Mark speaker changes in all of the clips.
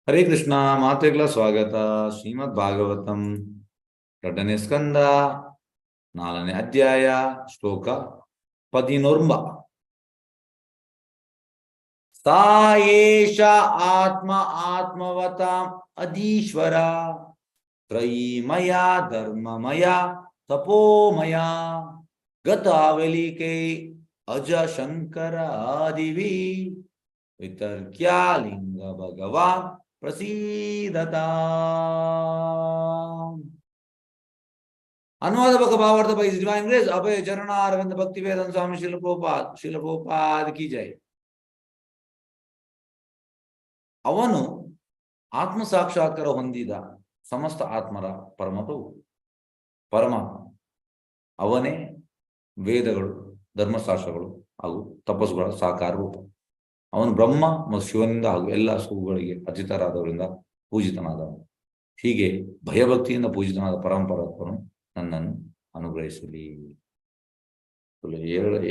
Speaker 1: ಹರೇ ಕೃಷ್ಣ. ಮಾತೆಗ್ಲ ಸ್ವಾಗತ. ಶ್ರೀಮದ್ ಭಾಗವತಂ ಎರಡನೇ ಸ್ಕಂದ, ನಾಲ್ಕನೇ ಅಧ್ಯಾಯ, ಶ್ಲೋಕ 19. ಸಾ ಏಷ ಆತ್ಮ ಆತ್ಮವತಾಂ ಅಧೀಶ್ವರ ತ್ರಯೀಮಯ ಧರ್ಮಮಯ ತಪೋಮಯ ಗತಾವಲಿಕೈ ಅಜ ಶಂಕರ ಆದಿವಿ ವಿತರ್ಕ್ಯಾಲಿಂಗ ಭಗವಾನ್ ಪ್ರಸೀದತಾ. ಅನುವಾದ ಬಕ ಭಾವಾರ್ಥ ಬೈ divine grace Abhay Charanaravinda Bhakti Vedanta Swami Srila Prabhupada. Srila Prabhupada ಕಿ ಜೈ. ಅವನು ಆತ್ಮ ಸಾಕ್ಷಾತ್ಕಾರ ಹೊಂದಿದ ಸಮಸ್ತ ಆತ್ಮರ ಪರಮಪ್ರಭು ಪರಮಾತ್ಮ. ಅವನೇ ವೇದಗಳು, ಧರ್ಮಶಾಸ್ತ್ರಗಳು ಹಾಗೂ ತಪಸ್ಸುಗಳ ಸಾಕಾರ ರೂಪ. ಅವನು ಬ್ರಹ್ಮ ಮತ್ತು ಶಿವನಿಂದ ಹಾಗೂ ಎಲ್ಲ ಸುಖಗಳಿಗೆ ಅತೀತರಾದವರಿಂದ ಪೂಜಿತನಾದವನು. ಹೀಗೆ ಭಯಭಕ್ತಿಯಿಂದ ಪೂಜಿತನಾದ ಪರಂಪರಾತ್ಮನು ನನ್ನನ್ನು ಅನುಗ್ರಹಿಸಲಿ.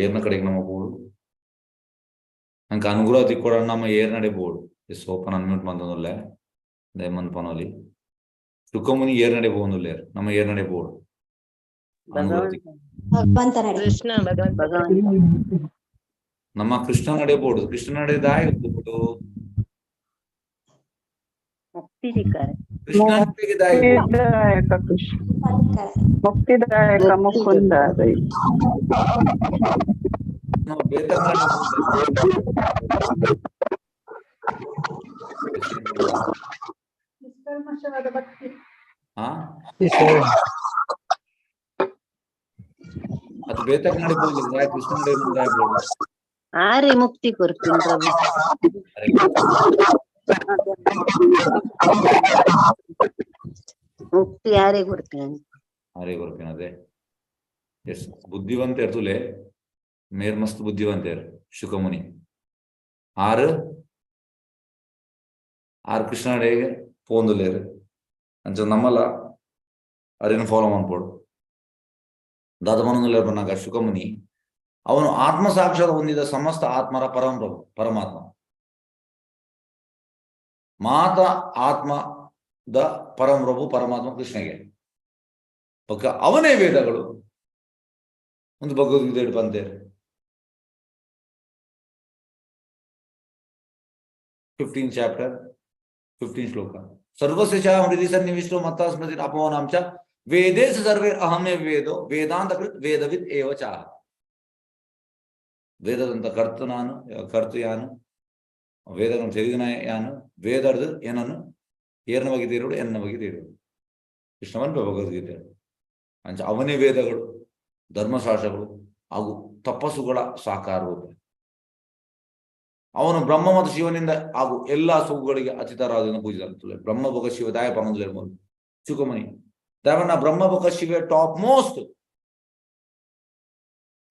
Speaker 1: ಏರ್ನ ಕಡೆಗೆ ನಮ್ಮ ಬೋರ್ಡು ನಂಗೆ ಅನುಗ್ರಹ ತಿಕ್ಕೊಡ. ನಮ್ಮ ಏರ್ ನಡೆ ಬೋರ್ಡು ಸೋಪನ್ ಅನ್ಮ್ಯೂಟ್ ಮಂದೊಂದುಲ್ಲೆ ದಯಮಂದ್ ಪನೋಲಿ. ಸುಖಮುನಿ ಏರ್ ನಡೆ ಪೋವೊಂದುಲ್ಲೇರ್. ನಮ್ಮ ಏರ್ ನಡೆ ಬೋರ್ಡು ಅನುಗ್ರಹ ತಿಕ್
Speaker 2: ಭಗವಂತನಡೆ.
Speaker 3: ಕೃಷ್ಣ ಭಗವಂತ.
Speaker 2: ಭಗವಂತ.
Speaker 1: ನಮ್ಮ ಕೃಷ್ಣ ನಡೆ ಬೋರ್ಡು. ಕೃಷ್ಣ ನಡೆ ದಾಯ ಬೋರ್ಡು.
Speaker 3: ಮುಕ್ತಿಧಿಕಾರಿ.
Speaker 1: ಕೃಷ್ಣ ನಡೆಗೆ ದಾಯ ಬೋರ್ಡು.
Speaker 4: ಮುಕ್ತಿದಾಯಕ ಕೃಷ್ಣ, ಮುಕ್ತಿದಾಯಕ ಮುಕುಂದ.
Speaker 1: ನಾವು ಬೇತಂಗಡ.
Speaker 4: ನಿಷ್ಕಲ್ಮಶವಾದ ಭಕ್ತಿ.
Speaker 1: ಹಾ, ಅದು ಬೇತಂಗಡಿ ಬೋರ್ಡು ದಾಯ ಕೃಷ್ಣ ನಡೆ ದಾಯ ಬೋರ್ಡು.
Speaker 3: ಆರೆ ಮುಕ್ತಿ ಕೊರ್ಪಿನ್ ಪ್ರಭು. ಮುಕ್ತಿ ಯಾರೇ ಕೊರ್ಪಿನ.
Speaker 1: ಆರೇ ಕೊರ್ಪಿನದೆ. ಎಸ್, ಬುದ್ಧಿವಂತೆರ್ ತುಲೆ ಮೇರ್, ಮಸ್ತ್ ಬುದ್ಧಿವಂತೆರ್. ಶುಕಮುನಿ ಆರು ಆರ್ ಕೃಷ್ಣಡೆಗೆ ಪೋಂದುಲ್ಲೇರ್. ಅಂಚ ನಮ್ಮಲ ಅರೆನ್ ಫಾಲೋ ಮನ್ಪೊಡು. ದಾದ ಪನೊಂದುಲ್ಲೆರ್ ಪನ್ನಗ, ಶುಕಮುನಿ ಅವನು ಆತ್ಮ ಸಾಕ್ಷಾತ್ ಹೊಂದಿದ ಸಮಸ್ತ ಆತ್ಮರ ಪರಮ ಪ್ರಭು ಪರಮಾತ್ಮ. ಮಾತ ಆತ್ಮದ ಪರಮ ಪ್ರಭು ಪರಮಾತ್ಮ ಕೃಷ್ಣಗೆ ಪಕ್ಕ ಅವನೇ ವೇದಗಳು ಒಂದು ಭಗವದ್ಗೀತೆ ಬಂತೇರು. 15 ಚಾಪ್ಟರ್, 15 ಶ್ಲೋಕ. ಸರ್ವಸ್ಯ ಚ ಹೃದಿ ಸನ್ನಿವಿಷ್ಟೋ ಮತ್ತ ಸ್ಮೃತಿ ಅಪೋನಾಂ ಚ ವೇದೇಶ ಸರ್ವೇ ಅಹಮೇ ವೇದೋ ವೇದಾಂತ ಕೃತ್ ವೇದವಿದ್ ಏವ ಚಾಹ. ವೇದದಂತ ಕರ್ತ ನಾನು, ಕರ್ತು ಯಾನು, ವೇದಗಳನ್ನು ತಿಳಿದಿನ ಯಾನು, ವೇದರ್ದು ಏನನ್ನು ಏರ್ನ ಬಗ್ಗೆ ತೀರೋಡು, ಎನ್ನ ಬಗ್ಗೆ ತೀರೋಡು. ಕೃಷ್ಣವನ್ ಭಗವದ್ಗೀತೆ. ಅಂಚ ಅವನೇ ವೇದಗಳು, ಧರ್ಮಶಾಸ್ತ್ರಗಳು ಹಾಗೂ ತಪಸ್ಸುಗಳ ಸಾಕಾರ ರೂಪ. ಅವನು ಬ್ರಹ್ಮ ಮತ್ತು ಶಿವನಿಂದ ಹಾಗೂ ಎಲ್ಲಾ ಸೊಗ್ಗುಗಳಿಗೆ ಅತೀತರಾದ ಪೂಜಿತ. ಬ್ರಹ್ಮ ಭೋಗ ಶಿವ ದಾಯ ಪನೊಂದು ಚುಕಮುನಿ ದೇವನ ಬ್ರಹ್ಮ ಭೋಗ ಶಿವೆ ಟಾಪ್ ಮೋಸ್ಟ್.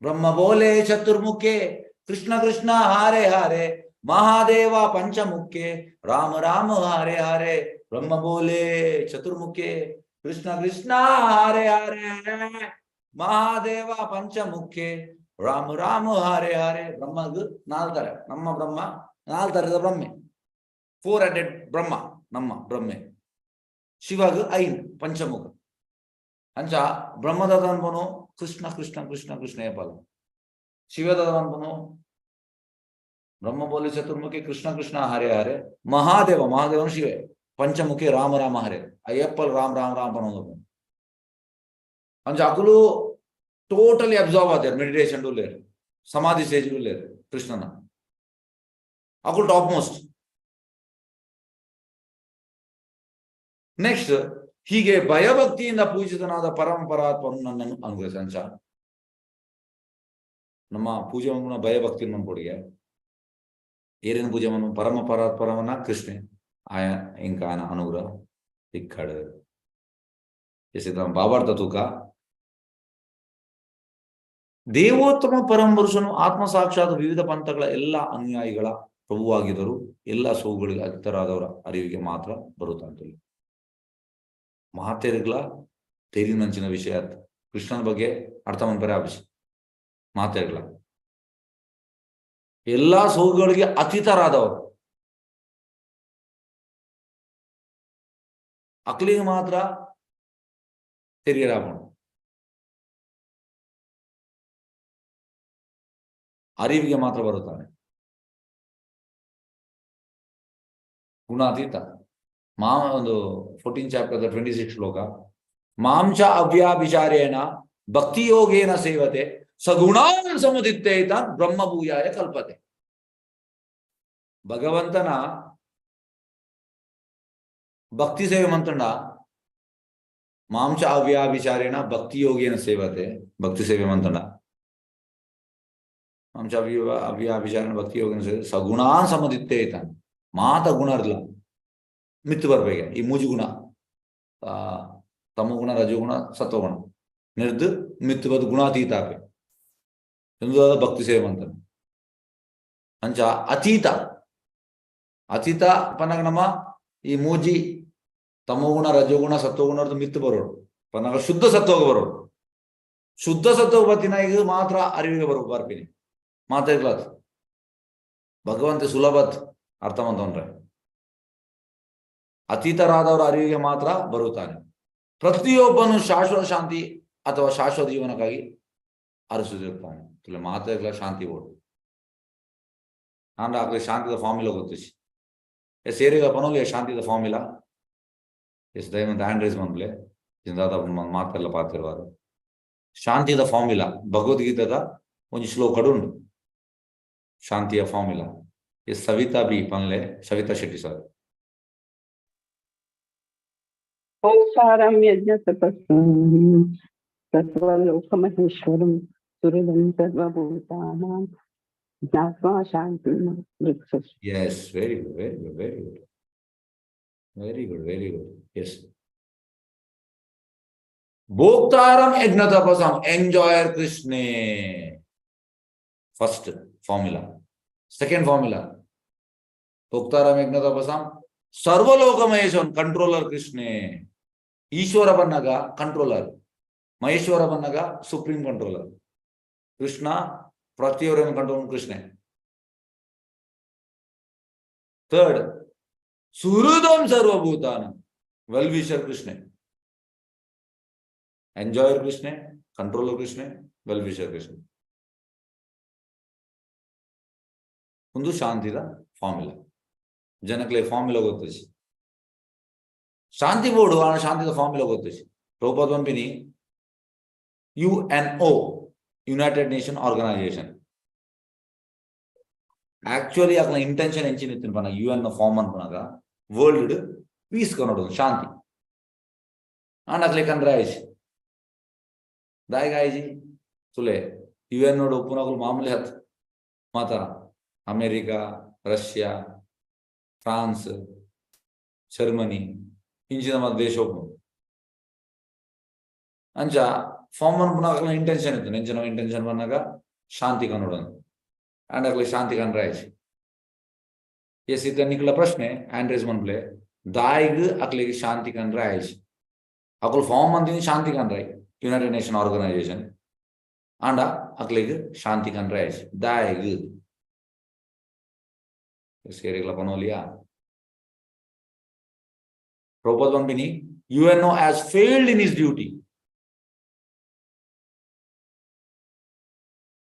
Speaker 1: ಬ್ರಹ್ಮ ಬೋಲೆ ಚತುರ್ಮುಖೆ ಕೃಷ್ಣ ಕೃಷ್ಣ ಹಾರೆ ಹಾರೆ, ಮಹಾದೇವ ಪಂಚಮುಖೆ ರಾಮ ರಾಮ ಹಾರೆ ಹಾರೆ. ಬ್ರಹ್ಮ ಬೋಲೆ ಚತುರ್ಮುಖೆ ಕೃಷ್ಣ ಕೃಷ್ಣ ಹಾರೆ ಹಾರೆ, ಮಹಾದೇವ ಪಂಚಮುಖೆ ರಾಮ ರಾಮ ಹಾರೆ ಹಾರೆ. ಬ್ರಹ್ಮಗ್ ನಾಲ್ತಾರೆ. ನಮ್ಮ ಬ್ರಹ್ಮ ನಾಲ್ತರದ ಬ್ರಹ್ಮೆ, ಫೋರ್ ಹಂಡ್ರೆಡ್ ಬ್ರಹ್ಮ ನಮ್ಮ ಬ್ರಹ್ಮೆ. ಶಿವಗ್ ಐನ್ ಪಂಚಮುಖ. ಅಂಚ ಬ್ರಹ್ಮದಾದ ಅನ್ಪನು ಕೃಷ್ಣ ಕೃಷ್ಣ ಕೃಷ್ಣ ಕೃಷ್ಣ ಏಪಲ. ಶಿವದಾದ ಅನ್ಪನು ಬ್ರಹ್ಮ ಬೋಲಿ ಚತುರ್ಮುಖಿ ಕೃಷ್ಣ ಕೃಷ್ಣ ಹರೆ ಹರೆ, ಮಹಾದೇವ, ಮಹಾದೇವನು ಶಿವೆ, ಪಂಚಮುಖಿ ರಾಮ ರಾಮ ಹರೆ. ಅಯ್ಯಪ್ಪಲ್ ರಾಮ್ ರಾಮ್ ರಾಮ್ ಪನೊಂದು. ಅಂಚ ಅಕುಲು ಟೋಟಲಿ ಅಬ್ಸಾರ್ಬ್ ಆತಾರೆ, ಮೆಡಿಟೇಷನ್ ಉಲ್ಲೇರು, ಸಮಾಧಿ ಸ್ಟೇಜ್ ಉಲ್ಲೇರು ಕೃಷ್ಣನ. ಅಕುಲು ಟಾಪ್ ಮೋಸ್ಟ್. ನೆಕ್ಸ್ಟ್, ಹೀಗೆ ಭಯಭಕ್ತಿಯಿಂದ ಪೂಜಿತನಾದ ಪರಂಪರಾತ್ಮನು ನನ್ನನ್ನು ಅನುಗ್ರಹಿಸ. ಅಂಚ ನಮ್ಮ ಪೂಜೆ ಭಯಭಕ್ತಿ ಮನ್ಪೊಡಿಗೆ. ಏರಿನ ಪೂಜೆ ಮನ್ ಪರಮ ಪರಾತ್ಪರವನ್ನ ಕೃಷ್ಣೆ ಆಯ ಇಂಕಾನ ಅನುಗ್ರಹ ತಿಕ್ಕಡು. ಎಸ್, ಭಾವಾರ್ಥ ತೂಕ. ದೇವೋತ್ತಮ ಪರಂಪುರುಷನು ಆತ್ಮ ಸಾಕ್ಷಾತ್ ವಿವಿಧ ಪಂಥಗಳ ಎಲ್ಲ ಅನುಯಾಯಿಗಳ ಪ್ರಭುವಾಗಿದ್ದರು ಎಲ್ಲ ಸೋಗುಗಳಿಗೆ ಅತೀತರಾದವರ ಅರಿವಿಗೆ ಮಾತ್ರ ಬರುತ್ತಾಂತಿಲ್ಲ. ಮಾತೆರ್ಗ್ಲ ತೇರಿನಂಚಿನ ವಿಷಯ ಕೃಷ್ಣನ ಬಗ್ಗೆ ಅರ್ಥ ಮನ್ಪರೆ ಆವಿಷ. ಮಾತೆರ್ಗ್ಲ ಎಲ್ಲಾ ಸೋಗುಗಳಿಗೆ ಅತೀತರಾದವರು. ಅಕ್ಲಿಗೆ ಮಾತ್ರ ತೆರಿಯರಾಪುಂಡು. ಅರಿವಿಗೆ ಮಾತ್ರ ಬರುತ್ತಾನೆ. ಗುಣಾತೀತ ಮಾ ಒಂದು 14 ಚಾಪ್ಟರ್ 26 ಶ್ಲೋಕ. ಮಾಂಸ ಅವ್ಯಾಭಿಚಾರೇಣ ಭಕ್ತಿಯೋಗೇನ ಸೇವತೆ ಸಗುಣಾನ್ ಸಮುದಿತ್ತೇತಾನ್ ಬ್ರಹ್ಮಭೂಯಾಯ ಕಲ್ಪತೆ. ಭಗವಂತನ ಭಕ್ತಿ ಸೇವೆ ಮಂತಂಡ ಮಾಂಸ ಅವ್ಯಾಭಿಚಾರೇಣ ಭಕ್ತಿಯೋಗೇನ ಸೇವತೆ, ಭಕ್ತಿ ಸೇವೆ ಮಂತಂಡ ಮಾಂಸ ಅವ್ಯಾಭಿಚಾರೇಣ ಭಕ್ತಿಯೋಗೇನ ಸೇವೆ ಸಗುಣಾನ್ ಸಮುದಿತ್ತೇತಾನ್ ಮಾತ ಗುಣರ್ಲ ಮಿತ್ತು ಬರ್ಬೇಕೆ. ಈ ಮೂಜಿ ಗುಣ, ತಮಗುಣ ರಜಗುಣ ಸತ್ವಗುಣ ನಿರ್ದು ಮಿತ್ತು ಬದು ಗುಣಾತೀತಾಪೆ ಎಂದುದಾದ ಭಕ್ತಿ ಸೇವೆ ಅಂತಾನೆ. ಅಂಚ ಅತೀತ ಅತೀತ ಪನ್ನಗ ನಮ್ಮ ಈ ಮೂಜಿ ತಮೋಗುಣ ರಜೋಗುಣ ಸತ್ವಗುಣ ಮಿತ್ತು ಬರೋಡು ಪನ್ನಗ ಶುದ್ಧ ಸತ್ವಗ ಬರೋಡು. ಶುದ್ಧ ಸತ್ವ ಬತ್ತಿನ ಈಗ ಮಾತ್ರ ಅರಿವಿಗೆ ಬರೋ ಬರ್ಪಿನಿ ಮಾತಾಡ್ಲಾತ್ ಭಗವಂತ ಸುಲಭತ್ ಅರ್ಥ ಮಂತಂದ್ರೆ ಅತೀತರಾದವರ ಅರಿವಿಗೆ ಮಾತ್ರ ಬರುತ್ತಾನೆ. ಪ್ರತಿಯೊಬ್ಬನು ಶಾಶ್ವತ ಶಾಂತಿ ಅಥವಾ ಶಾಶ್ವತ ಜೀವನಕ್ಕಾಗಿ ಅರಸುತ್ತಿರ್ತಾನೆ. ಮಾತಾಡ್ಲ ಶಾಂತಿ ಬೋರ್ಡು ಅಂದ್ರೆ ಆಗ್ಲಿ ಶಾಂತಿದ ಫಾರ್ಮುಲಾ ಗೊತ್ತಿಸಿ ಎಸ್ ಏರಿಗ ಪನೋಲಿ ಶಾಂತಿದ ಫಾರ್ಮುಲಾ ಎಸ್ ದಯವಂತ ಹ್ಯಾಂಡ್ ರೈಸ್ ಬಂದ್ಲೆ ದಾದ ಮಾತೆಲ್ಲ ಪಾತಿರುವಾರು ಶಾಂತಿದ ಫಾರ್ಮುಲಾ ಭಗವದ್ಗೀತದ ಒಂದು ಶ್ಲೋಕಡು ಉಂಟು ಶಾಂತಿಯ ಫಾರ್ಮುಲಾ. ಎಸ್ ಸವಿತಾ ಬಿ ಪನ್ಲೆ, ಸವಿತಾ ಶೆಟ್ಟಿ ಸರ್.
Speaker 4: ಓಂಕಾರಂ ಯಜ್ಞ ತಪಸ್ಸಂ ಸರ್ವಲೋಕಮಹೇಶ್ವರಂ ಸುಹೃದಂ ಸರ್ವಭೂತಾನಾಂ ಜ್ಞಾತ್ವಾ ಶಾಂತಿಂ ವೃಕ್ಷಸ್.
Speaker 1: Yes, very good, very good, very good. Very good, very good. Yes. Bhoktaram yajna tapasam, enjoyer Krishna. First formula. Second formula. Bhoktaram yajna tapasam, sarvaloka maheshwaram, controller Krishna. Ishwara ಬನ್ನಾಗ ಕಂಟ್ರೋಲರ್, ಮಹೇಶ್ವರ ಬನ್ನಾಗ ಸುಪ್ರೀಂ ಕಂಟ್ರೋಲರ್. ಕೃಷ್ಣ ಪ್ರತಿಯವರನ್ನು control Krishna. Third ಸುಹೃದಂ ಸರ್ವಭೂತಾನ, well wisher Krishna, enjoyer Krishna, controller Krishna, well wisher Krishna. ಒಂದು ಶಾಂತಿದ formula. ಜನಕ್ಕೆ formula ಗೊತ್ತಿಸಿ ಶಾಂತಿ ಬೋರ್ಡು ಆ ಶಾಂತಿದ ಫಾರ್ಮುಲಾ ಗೊತ್ತಿಸಿ. Prabhupada Pampini UNO, United Nation Organization. Actually ಅಕ್ಲ ಇಂಟೆನ್ಷನ್ ಎಂಚಿನ ಇತ್ತಿನ ಪನ ಯುಎನ್ ಫಾರ್ಮ್ ಅನ್ಪನಾಗ ವರ್ಲ್ಡ್ ಪೀಸ್ ಕನ್ನಡ ಶಾಂತಿ ಆಂಡ್ ಅಕ್ಲೆ ಕಂಡ್ರೆ ಆಯ್ಸಿ ದಾಯಿಗ ಆಯ್ಜಿ ತುಲೆ ಯುಎನ್ ನೋಡು ಉಪ್ಪುನಕುಲು ಮಾಮೂಲಿ ಹತ್ ಮಾತ ಅಮೆರಿಕ, ರಷ್ಯಾ, ಫ್ರಾನ್ಸ್, ಜರ್ಮನಿ ಇಂಚಿನ ಮತ್ತ ದೇಶ ಒಪ್ಪು ಅಂಚ ಫಾರ್ಮ್ ಅನ್ಪುನ ಇಂಟೆನ್ಷನ್ ಇತ್ತು. ಎಂಚಿನ ಇಂಟೆನ್ಷನ್ ಬಂದಾಗ ಶಾಂತಿ ಕನ್ನಡ ಅಂಡ್ ಅಕ್ಲೆ ಶಾಂತಿ ಕಂಡ್ರೆ ಆಯ್ಸಿ. ಎಸ್ ಇತ್ತ ನಿಕ್ಲ ಪ್ರಶ್ನೆ ಆಂಡ್ರೇಸ್ ಮನ್ಪ್ಲೆ ದಾಯಿಗ್ ಅಕ್ಲಿಗೆ ಶಾಂತಿ ಕಂಡ್ರೆ ಆಯ್ಸಿ ಅಕುಲು ಫಾರ್ಮ್ ಅಂತೀನಿ ಶಾಂತಿ ಕಂಡ್ರೆ ಯುನೈಟೆಡ್ ನೇಷನ್ ಆರ್ಗನೈಸೇಷನ್ ಆಂಡ ಅಕ್ಲಿಗೆ ಶಾಂತಿ ಕಂಡ್ರೆ ಆಯ್ಸಿ ದಾಯಿಗ್ ಎಸ್ ಏರಿಗ್ಲ ಪನೋಲಿಯಾ. Prabhupada Pampini UNO has failed in his duty.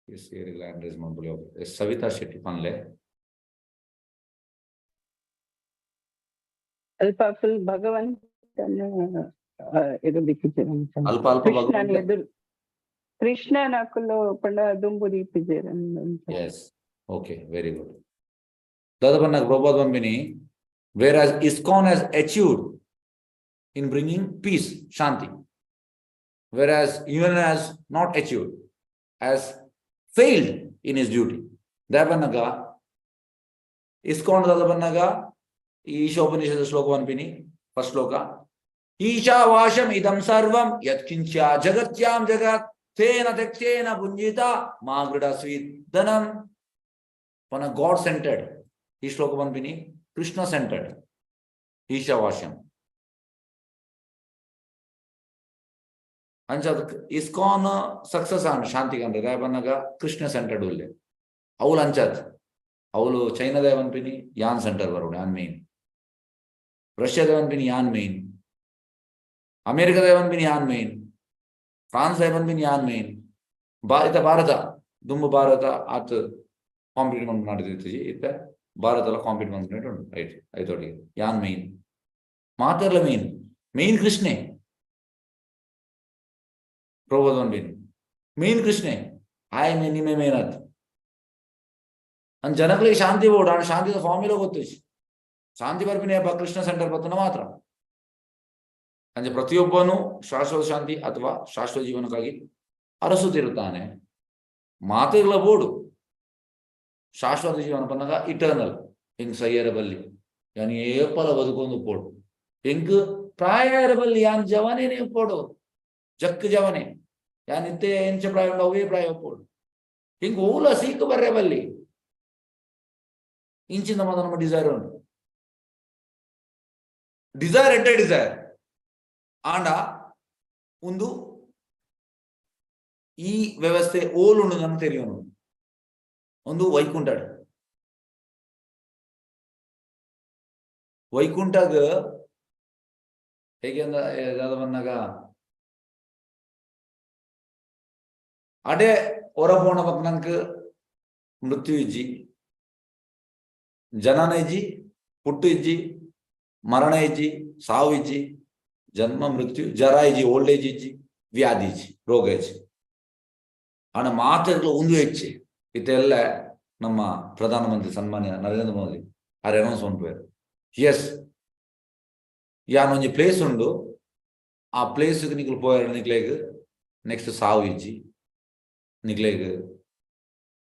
Speaker 1: S ಏರಿಗ್ಲ ಆಂಡ್ರೇಸ್ ಮನ್ಪುಲೆ ಎಸ್ ಸವಿತಾ ಶೆಟ್ಟಿ ಪನ್ಲೆ.
Speaker 4: ಅಲ್ಪ ಫುಲ್ ಭಗವಂತನ ಎದುರು ದಿಕ್ಕಿಜೆರ್.
Speaker 1: ಅಲ್ಪ ಅಲ್ಪ
Speaker 4: ಕೃಷ್ಣನ
Speaker 1: ಭಗವಂತ
Speaker 4: ಎದುರು ಕೃಷ್ಣನ ಅಕುಲು ಪಂಡ ದುಂಬು ದೀಪಿಜೆರ್.
Speaker 1: Yes. Okay, very good. Dadapanna Prabhupada Pampini, whereas ISKCON has achieved in bringing peace, Shanti, whereas UN has not achieved, has failed in his duty. Dapannaga, ISKCON Dadapannaga, Ishopanishad ಶ್ಲೋಕ ಪನ್ಪಿನಿ ಫಸ್ಟ್ ಶ್ಲೋಕ ಈಶಾವಾಶಂ ಇದಂ ಸರ್ವಂ ಯತ್ಕಿಂಚ ಜಗತ್ಯಾಂ ಜಗತ್ ತೇನ ತ್ಯಕ್ತೇನ ಭುಂಜಿತ ಮಾ ಗೃಢಸ್ವೀಧನಂ. ಪನ ಗಾಡ್ ಸೆಂಟರ್ಡ್ ಈ ಶ್ಲೋಕ ಪನ್ಪಿನಿ Krishna centred ಈಶಾವಾಸ್ಯಂ. ಅಂಚ ಅದಕ್ಕೆ ಇಸ್ಕಾನ್ ಸಕ್ಸಸ್ ಆಂಡ್ ಶಾಂತಿ ಕಂಡ್ರೆ ದಾಯ ಕೃಷ್ಣ ಸೆಂಟರ್ಡ್ ಉಲ್ಲೆ ಅವ್ಲು ಅಂಚಾತ್ ಅವ್ಲು ಚೈನಾದ ಪನ್ಪಿನಿ ಯಾನ್ ಸೆಂಟರ್ ಬರೋಡು ಯಾನ್ ಮೇನ್, ರಷ್ಯಾದ ಪನ್ಪಿನಿ ಯಾನ್ ಮೇನ್, ಅಮೆರಿಕದ ಪನ್ಪಿನಿ ಯಾನ್ ಮೇನ್, ಫ್ರಾನ್ಸ್ ಪನ್ಪಿನಿ ಯಾನ್ ಮೇನ್. ಬಾ ಇತ್ತ ಭಾರತ, ದುಂಬು ಭಾರತ ಆತ್ ಕಾಂಪೀಟ್ ಮಲ್ಪುನಾಟಿತ್ತಿಜಿ. ಇತ್ತೆ ಭಾರತಲ ಕಾಂಪೀಟ್ ಮಲ್ಪುನೇಟ್ ಉಂಡು. ರೈಟ್, ಐತೊಟ್ಟಿಗೆ ಯಾನ್ ಮೇನ್, ಮಾತೆರ್ಲ ಮೇನ್. ಮೇನ್ ಕೃಷ್ಣೆ. ಪ್ರಬೋಧ ಪನ್ಪಿನಿ ಮೇನ್ ಕೃಷ್ಣೆ. ಆಯೆ ಮೇನ್, ನಿಮೆ ಮೇನ್ ಅತ್. ಅಂದ್ ಜನಕ್ಲೆಗ್ ಶಾಂತಿ ಬೋಡು. ಆಂಡ ಶಾಂತಿದ ಫಾರ್ಮುಲಾ ಗೊತ್ತಿಜ್ಜಿ. ಶಾಂತಿ ಬರ್ಪಿನ ಹಬ್ಬ ಕೃಷ್ಣ ಸೆಂಟರ್ ಬತ್ತನ ಮಾತ್ರ. ಅಂದ್ರೆ ಪ್ರತಿಯೊಬ್ಬನು ಶಾಶ್ವತ ಶಾಂತಿ ಅಥವಾ ಶಾಶ್ವತ ಜೀವನಕ್ಕಾಗಿ ಅರಸುತ್ತಿರುತ್ತಾನೆ. ಮಾತೆರ್ಲ ಬೋಡು ಶಾಶ್ವತ ಜೀವನ ಪನ್ನಗ ಇಟರ್ನಲ್. ಹಿಂಗ್ ಸಯ್ಯರ ಬಲ್ಲಿ, ಯಾನ್ ಏಪಲ ಬದುಕೊಂದು ಪೋಡು. ಎಂಕ್ ಪ್ರಾಯ ಬಲ್ಲಿ, ಯಾನ್ ಜವನೇನೆ ಪೋಡು, ಜಕ್ ಜವನೆ. ಯಾನ್ ಇತ್ತೆ ಎಂಚ ಪ್ರಾಯ ಉಂಡು ಅವೇ ಪ್ರಾಯ ಪೋಡು. ಹಿಂಗ್ ಓಲ ಸೀಕ್ ಬರ್ರೆ ಬಲ್ಲಿ. ಇಂಚಿನ ಮಾತ ನಮ್ಮ ಡಿಸೈರ್ ಉಂಡು. ಡಿಸೈರ್ ಎಡ್ಡೆ ಡಿಸೈರ್. ಆಂಡ ಒಂದು ಈ ವ್ಯವಸ್ಥೆ ಓಲುಂಡು ನಮ್ಗೆ ತೆರಿಯೋನು. ಒಂದು ವೈಕುಂಠ. ವೈಕುಂಠಗ್ ಹೇಗೆ ಅಂದ ಬಂದಾಗ ಅಡೆ ಹೊರ ಪೋಣ ಬಕ್ ನಂಕ್ ಮೃತ್ಯು ಇಜ್ಜಿ, ಜನನ ಇಜ್ಜಿ, ಪುಟ್ಟು ಇಜ್ಜಿ, ಮರಣ ಇಜ್ಜಿ, ಸಾವು ಇಜ್ಜಿ, ಜನ್ಮ ಮೃತ್ಯು ಜರ ಇಜ್ಜಿ, ಓಲ್ಡ್ ಏಜ್ ಇಜ್ಜಿ, ವ್ಯಾಧಿ ಇಜ್ಜಿ, ರೋಗ ಇಜ್ಜಿ. ಆಂಡ ಮಾತೆರ್ಲ ಒಂದು ಹೆಚ್ಚಿ ಇತ್ತೆಲ್ಲ ನಮ್ಮ ಪ್ರಧಾನಮಂತ್ರಿ ಸನ್ಮಾನ್ಯ ನರೇಂದ್ರ ಮೋದಿ ಆರ್ ಅನೌನ್ಸ್ ಮನ್ಪುವೆರ್, ಎಸ್ ಯಾನ್ ಒಂಜಿ ಪ್ಲೇಸ್ ಉಂಡು, ಆ ಪ್ಲೇಸ್ ನಿಕ್ಲು ಪೋಯೆರ್ ನಿಕ್ಲೆಗ್ ನೆಕ್ಸ್ಟ್ ಸಾವು ಇಜ್ಜಿ, ನಿಕ್ಲೆಗ್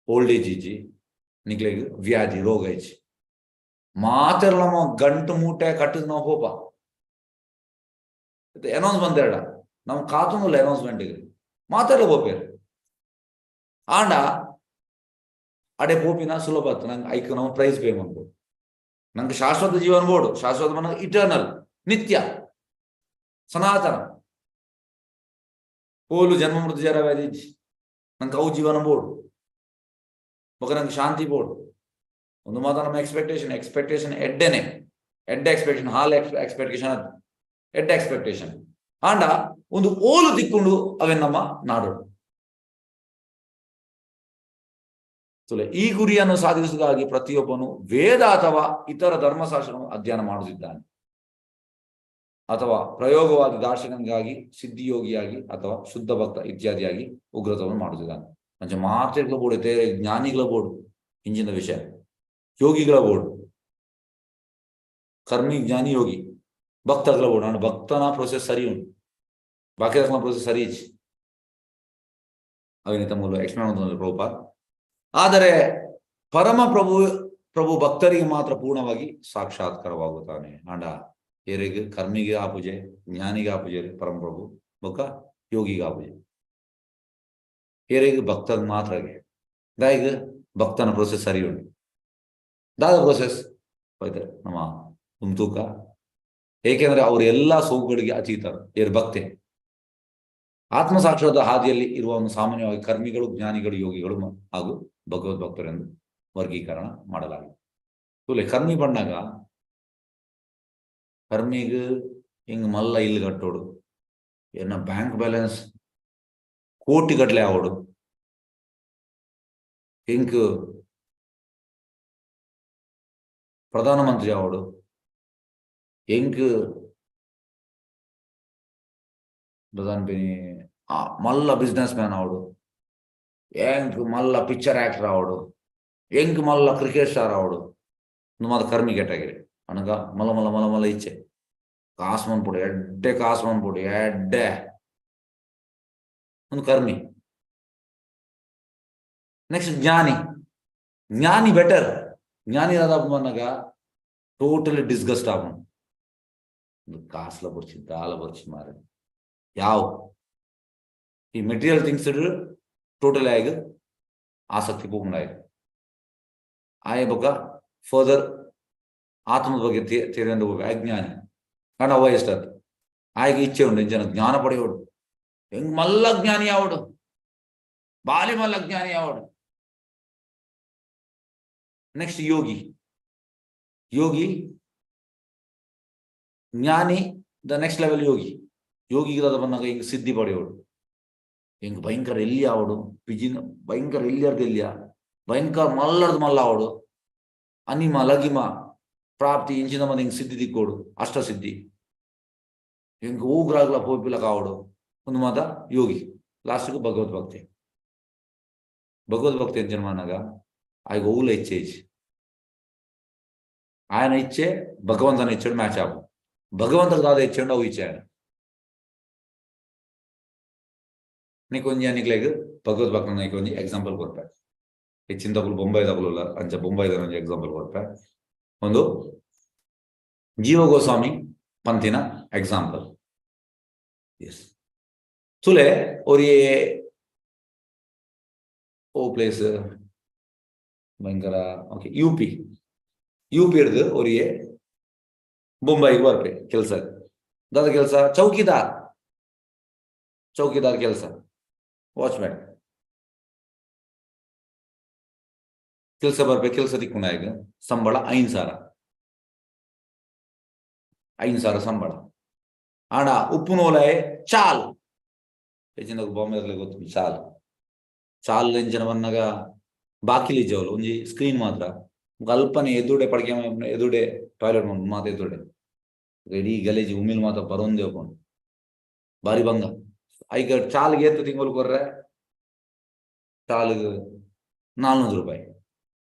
Speaker 1: ಓಲ್ಡ್ ಏಜ್ ಇಜ್ಜಿ, ನಿಕ್ಲೆಗ್ ವ್ಯಾಧಿ ರೋಗ ಇಜ್ಜಿ. ಮಾತೆರ್ಲ ನಮ್ಮ ಗಂಟು ಮೂಟೆ ಕಟ್ಟದ್ ನಾವು ಪೋಪ. ಅನೌನ್ಸ್ ಬಂದೇಡ ನಮ್ ಕಾತುಂದುಲ್ಲ ಅನೌನ್ಸ್ಮೆಂಟ್ ಮಾತೆರ್ಲ ಪೋಪೇರ್. ಆಂಡ ಅಡೆ ಪೋಪಿನ ಸುಲಭ ಆತು ನಂಗೆ. ಐಕ್ ನಾವು ಪ್ರೈಸ್ ಪೇ ಮಾಡ್ಬೋದು. ನಂಗೆ ಶಾಶ್ವತ ಜೀವನ ಬೋಡು. ಶಾಶ್ವತ ಮನ ಇಟರ್ನಲ್, ನಿತ್ಯ, ಸನಾತನ. ಪೋಲು ಜನ್ಮ ಮೃತ್ಯು ಜರ ವ್ಯಾಧಿ ಇಜ್ಜಿ. ನಂಗೆ ಅವು ಜೀವನ ಬೋಡು. ಬೊಕ ನಂಗೆ ಶಾಂತಿ ಬೋಡು. ಒಂದು ಮಾತ ನಮ್ಮ ಎಕ್ಸ್ಪೆಕ್ಟೇಷನ್. ಎಕ್ಸ್ಪೆಕ್ಟೇಷನ್ ಎಡ್ಡೆನೆ, ಎಡ್ಡೆ ಎಕ್ಸ್ಪೆಕ್ಟೇಷನ್, ಹಾಲ್ ಎಕ್ಸ್ಪೆಕ್ಟೇಷನ್ ಅದು ಎಡ್ಡೆ ಎಕ್ಸ್ಪೆಕ್ಟೇಷನ್. ಆಂಡ ಒಂದು ಓಲು ತಿಕ್ಕೊಂಡು ಅವೆ ನಮ್ಮ ನಾಡು ತುಲೆ. ಈ ಗುರಿಯನ್ನು ಸಾಧಿಸುವುದಾಗಿ ಪ್ರತಿಯೊಬ್ಬನು ವೇದ ಅಥವಾ ಇತರ ಧರ್ಮಶಾಸ್ತ್ರವನ್ನು ಅಧ್ಯಯನ ಮಾಡುತ್ತಿದ್ದಾನೆ, ಅಥವಾ ಪ್ರಯೋಗವಾದ ದಾರ್ಶನಿಕನಾಗಿ, ಸಿದ್ಧಿಯೋಗಿಯಾಗಿ ಅಥವಾ ಶುದ್ಧ ಭಕ್ತ ಇತ್ಯಾದಿಯಾಗಿ ಉಗ್ರತವನ್ನು ಮಾಡುತ್ತಿದ್ದಾನೆ. ಅಂಚೆ ಮಾತೆಗಳ ಬೋಡು, ಜ್ಞಾನಿಗಳ ಬೋಡು, ಇಂಜಿನ ವಿಷಯ ಯೋಗಿಗಳ ಬೋಡು, ಕರ್ಮಿ ಜ್ಞಾನಿ ಯೋಗಿ ಭಕ್ತಗಳ ಬೋಡು. ನಾನು ಭಕ್ತನ ಪ್ರೊಸೆಸ್ ಸರಿ ಉಂಟು, ಬಾಕಿ ಪ್ರೊಸೆಸ್ ಸರಿ ಇಜ್ಜಿ. ಅವಿನಿತ ಮೂಲ ಎಕ್ಸ್ಪ್ಲೇನ್ ಪ್ರಭುಪಾದ್. ಆದರೆ ಪರಮ ಪ್ರಭು ಪ್ರಭು ಭಕ್ತರಿಗೆ ಮಾತ್ರ ಪೂರ್ಣವಾಗಿ ಸಾಕ್ಷಾತ್ಕಾರವಾಗುತ್ತಾನೆ. ಆಂಡ ಏರೆಗ್ ಕರ್ಮಿಗೆ ಆಪುಜೆ, ಜ್ಞಾನಿಗೆ ಆಪುಜೆ ಪರಮ ಪ್ರಭು, ಬೊಕ್ಕ ಯೋಗಿಗೆ ಆಪುಜೆ. ಏರೆಗ್ ಭಕ್ತಗ್ ಮಾತ್ರ. ದಾಯಿಗ್ ಭಕ್ತನ ಪ್ರೊಸೆಸ್ ಸರಿ ಉಂಟು. ದಾದ ಪ್ರೊಸೆಸ್ ಹೋಯ್ತಾರೆ ನಮ್ಮ ತೂಕ. ಏಕೆಂದ್ರೆ ಅವರು ಎಲ್ಲಾ ಸೋಗುಗಳಿಗೆ ಅತೀತರು. ಏರ್ ಭಕ್ತೆ ಆತ್ಮ ಸಾಕ್ಷಾತ್ ಹಾದಿಯಲ್ಲಿ ಇರುವವನು ಸಾಮಾನ್ಯವಾಗಿ ಕರ್ಮಿಗಳು, ಜ್ಞಾನಿಗಳು, ಯೋಗಿಗಳು ಹಾಗೂ ಭಗವದ್ ಭಕ್ತರೆಂದು ವರ್ಗೀಕರಣ ಮಾಡಲಾಗಿದೆ. ತೂಲೆ ಕರ್ಮಿ ಬಣ್ಣಗ ಕರ್ಮಿಗ್ ಹಿಂಗ್ ಮಲ್ಲ ಇಲ್ಲು ಕಟ್ಟೋಡು, ಎನ್ನ ಬ್ಯಾಂಕ್ ಬ್ಯಾಲೆನ್ಸ್ ಕೋಟಿ ಗಟ್ಟಲೆ ಆವೋಡು, ಹಿಂಗ್ ಪ್ರಧಾನಮಂತ್ರಿ ಆವೋಡು, ಎಂಕ್ ಪ್ರಧಾನ ಮಲ್ಲ ಬಿಸ್ನೆಸ್ ಮ್ಯಾನ್ ಆವಡು, ಎಂಕ್ ಮಲ್ಲ ಪಿಕ್ಚರ್ ಆಕ್ಟರ್ ಆವಡು, ಎಂಕ್ ಮಲ್ಲ ಕ್ರಿಕೆಟ್ ಸ್ಟಾರ್ ಆವಡು. ಮಾತ ಕರ್ಮಿ ಕ್ಯಾಟಗರಿ. ಅನಗ ಮಲ್ಲ ಮಲ್ಲ ಮಲ್ಲ ಮಲ್ಲ ಇಚ್ಛೆ, ಕಾಸು ಮನ್ಪೊಡು, ಎಡ್ಡೆ ಕಾಸು ಮನ್ಪೊಡು, ಎಡ್ಡೆ ಒಂದು ಕರ್ಮಿ. ನೆಕ್ಸ್ಟ್ ಜ್ಞಾನಿ. ಜ್ಞಾನಿ ಬೆಟರ್. ಜ್ಞಾನಿ ದಾದಾಪು ಟೋಟಲಿ ಡಿಸ್ಗಸ್ಟ್ ಆಪುಂಡು. ಕಾಸ್ಲ ಬೊರ್ಚಿ ದಾಲ ಬೊರ್ಚಿ ಮಾರೆ ಯಾವ ಈ ಮೆಟೀರಿಯಲ್ ಥಿಂಗ್ಸ್ ಟೋಟಲ್ ಆಗಿ ಆಸಕ್ತಿ ಪೋಪುಂಡು ಆಯೆ. ಆಯೆ ಬೊಕ್ಕ ಫರ್ದರ್ ಆತ್ಮದ ಬಗ್ಗೆ ತೆರಿಯೊಂದು ಹೋಗ್ಬೇಕು ಅಜ್ಞಾನಿ. ಕಾರಣ ಅವ ಇಷ್ಟ ಆಯ್ಗೆ ಇಚ್ಛೆ ಉಂಟು ಜನ ಜ್ಞಾನ ಪಡೆಯೋಡು, ಹೆಂಗ್ ಮಲ್ಲ ಜ್ಞಾನಿ ಆವಡು, ಬಾಲಿ ಮಲ್ಲ ಜ್ಞಾನಿ ಆವಡು. ನೆಕ್ಸ್ಟ್ ಯೋಗಿ. ಯೋಗಿ ಜ್ಞಾನಿ the next level Yogi. ಯೋಗಿಗ್ರಾದ ಬಂದಾಗ ಹಿಂಗ್ ಸಿದ್ಧಿ ಪಡೆಯೋಡು, ಹಿಂಗ್ ಭಯಂಕರ ಎಲ್ಲಿ ಆವಡು, ಪಿಜಿನ ಭಯಂಕರ ಎಲ್ಲಿಯರ್ದು ಎಲ್ಲಿಯ, ಭಯಂಕರ ಮಲ್ಲರ್ದು ಮಲ್ಲ ಆವಡು, ಅನಿಮ ಲಗಿಮ ಪ್ರಾಪ್ತಿ ಇಂಚಿನ ಮಂದಿ ಹಿಂಗ್ ಸಿದ್ಧಿ ದಿಕ್ಕೋಡು, ಅಷ್ಟ ಸಿದ್ಧಿ ಹಿಂಗ್ ಊಗ್ರಾಗ್ಲ ಪೋಪಿಲಕ ಆವಡು. ಒಂದು ಮಾತ ಯೋಗಿ. ಲಾಸ್ಟ್ಗೆ ಭಗವದ್ ಭಕ್ತಿ. ಭಗವದ್ ಭಕ್ತಿ ಅಂತ ಜನ್ಮನಾಗ ಆಗ ಓಲ ಇಚ್ಛೆ ಇಚ್ಛೆ, ఆయన ಇಚ್ಛೆ ಭಗವಂತನ ಇಚ್ಛೆ ಮ್ಯಾಚ್ ಆಗು, ಭಗವಂತನ ದಾದ ಇಚ್ಛೆ ಅವು ಇಚ್ಛೆ ఆయన. నీకు ನಿಕ್ಲೆಗ್ ಭಗವದ್ ಭಕ್ತನ ಒಂಜಿ ಎಕ್ಸಾಂಪಲ್ ಕೊರ್ಪೆ. ಹೆಚ್ಚಿನ ತಗುಲು ಬೊಂಬೈ ತಗುಲು ಅಂಚ ಬೊಂಬೈದ ಒಂಜಿ ಎಕ್ಸಾಂಪಲ್ ಕೊರ್ಪೆ. ಒಂದು ಜೀವ ಗೋಸ್ವಾಮಿ ಪಂತಿನ ಎಕ್ಸಾಂಪಲ್. ಎಸ್ ತುಲೆ ಒರಿಯೇ ಓ ಪ್ಲೇಸ್ ಭಯಂಕರ okay U P, U P ಹಿಡ್ದು ಒರಿಯೇ ಬೊಂಬೈಗೆ ಬರ್ಪೆ ಕೆಲಸ. ದಾದ ಕೆಲಸ ಚೌಕಿದಾರ್, ಚೌಕಿದಾರ್ ಕೆಲಸ, ವಾಚ್ಮ್ಯಾನ್ ಕೆಲಸ ಬರ್ಪೆ. ಕೆಲಸ ತಿಕ್ಕೊಂಡಾಗ ಸಂಬಳ 5,000, 5,000 ಸಂಬಳ. ಆಂಡ ಉಪ್ಪುನೋಲೆ ಚಾಲ್ ಹೆಚ್ಚಿನ ಬಾಂಬೆ ಗೊತ್ತು ಚಾಲ್, ಚಾಲ್ ಎಂಚಿನ ಬನ್ನಗ ಬಾಕಿಲಿ ಜವಲು ಒಂಜಿ ಸ್ಕ್ರೀನ್ ಮಾತ್ರ, ಅಲ್ಪನೆ ಎದುಡೆ ಪಡಿಕೆ ಎದುಡೆ ಟಾಯ್ಲೆಟ್ ಮಾತ ಎದುಡೆ ಇಡೀ ಗಲೇಜಿ ಉಮಿಲ್ ಮಾತ ಬರೊಂದೇ ಹೋಗೋಣ ಬಾರಿ ಬಂಗ. ಐಕ ಚಾಲ್ಗೆ ಏತ್ ತಿಂಗಳು ಕೊರ್ರೆ, ಚಾಲ್ಗೆ 400 ರೂಪಾಯಿ,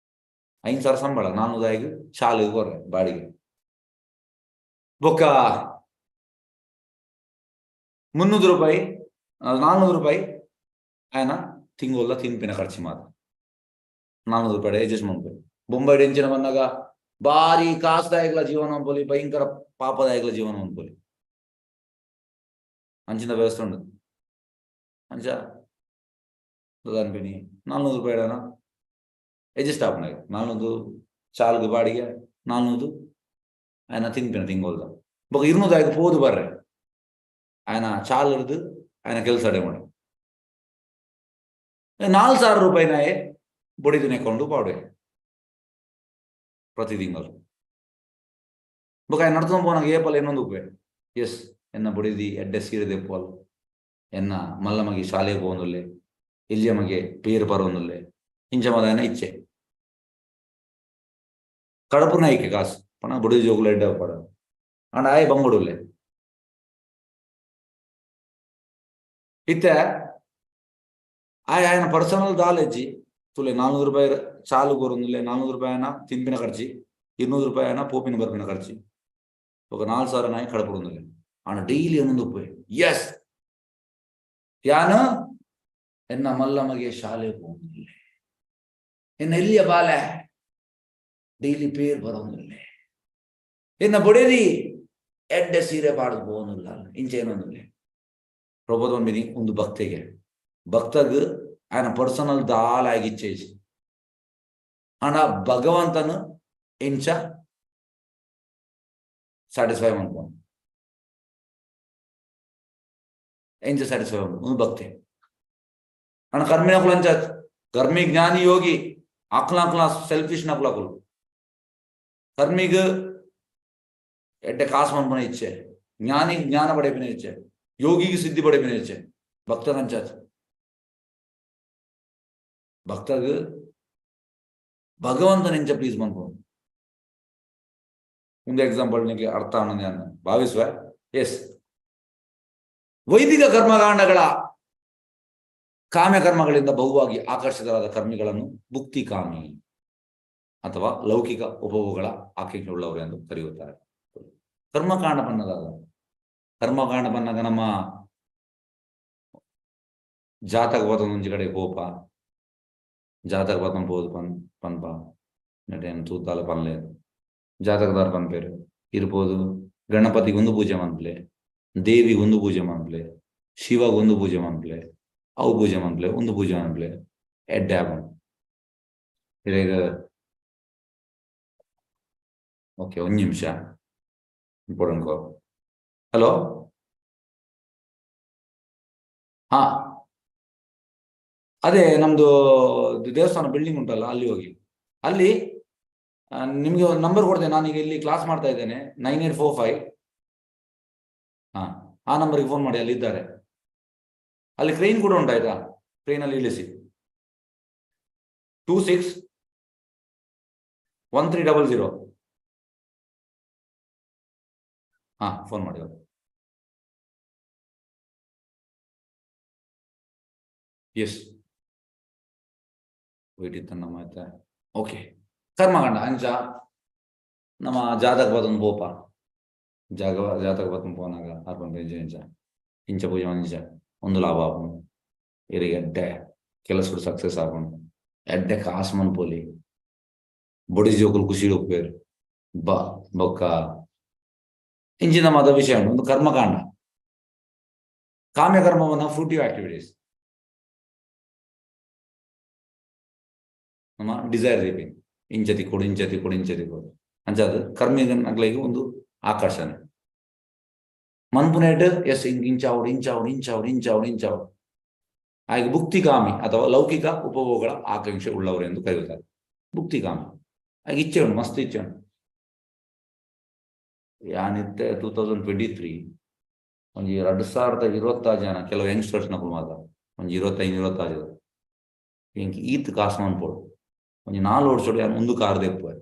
Speaker 1: 5,000 ಸಂಬಳ, 400 ಐದು ಚಾಲ್ಗೆ ಕೊರ್ರೆ ಬಾಡಿಗೆ. ಬೊಕ್ಕ 300 ರೂಪಾಯಿ 400 ರೂಪಾಯಿ ఆయన ತಿಂಗೊಲ್ಲ ತಿನ್ಪಿನ ಖರ್ಚು ಮಾತ್ರ 400 ರೂಪಾಯಿ ಅಡ್ಜಸ್ಟ್ ಮಾಡ್ಬೇಕು. ಬೊಂಬೈ ಎಂಚಿನ ಬಂದಾಗ ಭಾರಿ ಕಾಸುದಾಯಕಲ ಜೀವನ ಅನ್ಪೊಲಿ, ಭಯಂಕರ ಪಾಪದಾಯಕಲ ಜೀವನ ಅನ್ಪೊಲಿ, ಅಂಚಿನ ವ್ಯವಸ್ಥೆ ಉಂಡು. ಅಂಚ ಅನ್ಪಿನಿ 400 ರೂಪಾಯಿ ಅಡ್ಜಸ್ಟ್ ಆಪುನಾಗ 400 ಚಾಲ್ಗೆ ಬಾಡಿಗೆ 400 ఆయన ತಿನ್ಪಿನ ತಿಂಗೊಲ್ದ. ಬೊಕ್ಕ 200 ಆಯ್ತು ಪೋದು ಬರ್ರೆ ఆయన ಚಾಲ್ ಹಿಡ್ದು ఆయన ಕೆಲಸ ಅಡೆ ಮಾಡಿ 4,000 ರೂಪಾಯಿನಾಯೇ ಬೊಡಿದಿನ ಅಕೌಂಟ್ ಪಾಡೆ ಪ್ರತಿ ತಿಂಗಳು. ಬೊಕ್ಕ ఆయన ನಡ್ಕೊಂಡು ಪೋನಾಗ ಏಪಲ್ ಇನ್ನೊಂದು ಉಪ್ಪೆ ಎಸ್ ಎನ್ನ ಬೊಡಿದಿ ಎಡ್ಡೆ ಸೀರೆ ದೆಪ್ಪಲ್, ಎನ್ನ ಮಲ್ಲ ಮಗೆ ಶಾಲೆ ಪೋಂದುಲ್ಲೆ, ಇಲ್ಲಿಯ ಮಗೆ ಪೇರು ಪರೊಂದುಲ್ಲೆ, ಇಂಚ ಮದಾಯನ ಇಚ್ಛೆ ಕಡಪುನ ಐಕೆ ಕಾಸು ಪಣ ಬೊಡಿದಿ ಜೋಗುಲ ಎಡ್ಡೆ ಪಡ ಅಂಡ ಆಯ್ ಬಂಗುಡುಲ್ಲೆ. ಇತ್ತೆ ಆಯ್ ఆయన ಪರ್ಸನಲ್ ದಾಲೆಜ್ಜಿ ತುಲೆ 400 ರೂಪಾಯಿ ಚಾಲು ಕೊರೊಂದುಲ್ಲೆ, 400 ರೂಪಾಯಿ ಆಯ್ನ ತಿನ್ಪಿನ ಖರ್ಚಿ, 200 ರೂಪಾಯಿ ಆಯ್ನ ಪೋಪಿನ ಬರ್ಪಿನ ಖರ್ಚಿ, ఒక 4,000 ನಾಯಿ ಕಡಪುರೊಂದುಲ್ಲೆ. ಆಂಡ ಡೈಲಿ ಒಂದೊಂದು ಉಪ್ಪೆ ಎಸ್ ಯಾನ ಎನ್ನ ಮಲ್ಲ ಮಗೆ ಶಾಲೆ ಪೋಂದುಲ್ಲೆ, ಎನ್ನ ಎಲ್ಲಿಯ ಬಾಲೆ ಡೈಲಿ ಪೇರ್ ಬರೋಂದುಲ್ಲೆ, ಎನ್ನ ಬೊಡೇದಿ ಎಡ್ಡೆ ಸೀರೆ ಪಾಡ್ದು ಪೋಂದುಲ್ಲ, ಇಂಚ ಏನೊಂದುಲ್ಲೆ. ಪ್ರಬೋಧೊಂಬಿನಿ ಒಂದು ಭಕ್ತಿಗೆ ಭಕ್ತಗ್ ఆయన ಪರ್ಸನಲ್ ದಾಲಾಗಿ ಇಚ್ಛೆ ಆಂಡ ಭಗವಂತನು ಎಂಚ ಸ್ಯಾಟಿಸ್ಫೈ ಮಾಡ್ಕೊಂಡು ಎಂಚ ಸ್ಯಾಟಿಸ್ಫೈ ಒಂದು ಭಕ್ತಿ. ಆಂಡ ಕರ್ಮಿನಕುಲು ಅಂಚ ಕರ್ಮಿ ಜ್ಞಾನಿ ಯೋಗಿ ಆಕ್ಲಾಕ್ಲ ಸೆಲ್ಫಿಶ್ ನಕುಲಕುಲು ಕರ್ಮಿಗ್ ಎಡ್ಡೆ ಕಾಸು ಮನ್ಪುನ ಇಚ್ಛೆ, ಜ್ಞಾನಿ ಜ್ಞಾನ ಪಡೆಪಿನ ಇಚ್ಛೆ, ಯೋಗಿಗೆ ಸಿದ್ಧಿ ಪಡೆಪಿನ ಇಚ್ಛೆ, ಭಕ್ತನಂಚಾತ್ ಭಕ್ತಗ್ ಭಗವಂತನೆಂಚ ಪ್ಲೀಸ್ ಮನ್ಪುನು. ಒಂದು ಎಕ್ಸಾಂಪಲ್ ನಿಮಗೆ ಅರ್ಥ ಅನ್ನೋದು ಭಾವಿಸುವ. ಎಸ್ ವೈದಿಕ ಕರ್ಮಕಾಂಡಗಳ ಕಾಮ್ಯಕರ್ಮಗಳಿಂದ ಬಹುವಾಗಿ ಆಕರ್ಷಿತರಾದ ಕರ್ಮಿಗಳನ್ನು ಭುಕ್ತಿಕಾಮಿ ಅಥವಾ ಲೌಕಿಕ ಉಪಭೋಗಗಳ ಆಕಾಂಕ್ಷೆಯುಳ್ಳವರು ಎಂದು ಕರೆಯುತ್ತಾರೆ. ಕರ್ಮಕಾಂಡ ಬನ್ನದಾಗ, ಕರ್ಮಕಾಂಡ ಬನ್ನಾಗ ನಮ್ಮ ಜಾತಕ ಒಂಜಿ ಕಡೆ ಕೋಪ, ಜಾತಕ ಪತಂ ಪೋದು ಪನ್ ಪನ್ಪ ನೆಟೇನು ತೂತಾಲ ಪನ್లేదు, ಜಾತಕದಾರ ಪನ್ಪೇರು ಇರ್ಬೋದು. ಗಣಪತಿಗೆ ಒಂದು ಪೂಜೆ ಮನ್ಪ್ಲೆ, ದೇವಿಗೆ ಒಂದು ಪೂಜೆ ಮನ್ಪ್ಲೆ, ಶಿವಗೆ ಒಂದು ಪೂಜೆ ಮನ್ಪ್ಲೆ, ಅವು ಪೂಜೆ ಮನ್ಪ್ಲೆ, ಒಂದು ಪೂಜೆ ಮನ್ಪ್ಲೆ, ಎಡ್ಡೆ ಆಪುಂಡು. ಈಗ ಓಕೆ ಒಂದು ನಿಮಿಷ ಇಂಪಾರ್ಟೆಂಟ್ ಕಾಲ್. ಹಲೋ, ಹಾ ಅದೇ ನಮ್ದು ದೇವಸ್ಥಾನ ಬಿಲ್ಡಿಂಗ್ ಉಂಟಲ್ಲ ಅಲ್ಲಿ ಹೋಗಿ, ಅಲ್ಲಿ ನಿಮಗೆ ಒಂದು ನಂಬರ್ ಕೊಡ್ತೇನೆ. ನಾನೀಗ ಇಲ್ಲಿ ಕ್ಲಾಸ್ ಮಾಡ್ತಾ ಇದ್ದೇನೆ, 9845. ಹಾ ಆ ನಂಬರ್ಗೆ ಫೋನ್ ಮಾಡಿ, ಅಲ್ಲಿ ಇದ್ದಾರೆ. ಅಲ್ಲಿ ಕ್ರೈನ್ ಕೂಡ ಉಂಟಾಯ್ತಾ, ಕ್ರೈನ್ ಅಲ್ಲಿ ಇಳಿಸಿ. 261300. ಹಾ, ಫೋನ್ ಮಾಡಿ. ಎಸ್, ವೇಟ್ ಇತ್ತ ನಮ್ಮ, ಆಯ್ತಾ? ಓಕೆ, ಕರ್ಮಕಾಂಡ ಅಂಚ ನಮ್ಮ ಜಾತಕ ಬದೊಂದು ಪೋಪ ಜಾಗ ಜಾತಕ ಬತ್ತೊಂದು ಪೋನಾಗ ಅರ್ಪಣ ಇಂಚ ಇಂಚ ಇಂಚ ಪೂಜೆ ಇಂಚ ಒಂದು ಲಾಭ ಆಪುಂಡು ಇರಿಗೆ, ಎಡ್ಡೆ ಕೆಲಸ ಸಕ್ಸಸ್ ಆಪುಂಡು, ಎಡ್ಡೆ ಕಾಸು ಮನ್ಪೊಲಿ, ಬೊಡಿ ಜೋಕುಲು ಖುಷಿ ಉಪ್ಪೇರು ಬ ಬೊಕ್ಕ ಇಂಚಿನ ಮಾತ ವಿಷಯ ಉಂಟು. ಒಂದು ಕರ್ಮಕಾಂಡ, ಕಾಮ್ಯ ಕರ್ಮವನ್ನ ಫ್ರೂಟಿವ್ ಆಕ್ಟಿವಿಟೀಸ್, ನಮ್ಮ ಡಿಸೈರ್ ರೀಪಿಂಗ್, ಇಂಚತಿ ಕೊಡು, ಇಂಚತಿ ಕೊಡು, ಇಂಚತಿ ಕೊಡು ಅಂಚಾದ ಕರ್ಮಿಗನ್ಗಳಿಗೆ ಒಂದು ಆಕರ್ಷಣೆ. ಮನ್ಪುನೇಟ್ ಎಸ್ ಇಂಚಾವಡು ಇಂಚಾವಡು ಇಂಚಾವಡು ಇಂಚಾವಡು ಇಂಚಾವಡು. ಹಾಗೆ ಭುಕ್ತಿಕಾಮಿ ಅಥವಾ ಲೌಕಿಕ ಉಪಭೋಗಗಳ ಆಕಾಂಕ್ಷೆ ಉಳ್ಳವರು ಎಂದು ಕರೆಯುತ್ತಾರೆ. ಭುಕ್ತಿಕಾಮಿ ಹಾಗೆ ಇಚ್ಛೆ ಉಂಟು, ಮಸ್ತ್ ಇಚ್ಛೆ ಉಂಟು. ಯಾನಿತ್ತೆ 2023 ಒಂಜಿ 2026 ಜನ ಕೆಲವು ಯಂಗ್ಸ್ಟರ್ಸ್ ನಕುಲು ಮಾತ ಒಂಜಿ 25 26 ಇಂಕ್ ಈತ್ ಕಾಸು ಮನ್ಪೊಡು, ಒಂಜಿ 4 ವರ್ಷಡು ಯಾನ್ ಒಂದು ಕಾರ್ ದೆಪ್ಪುವೆ,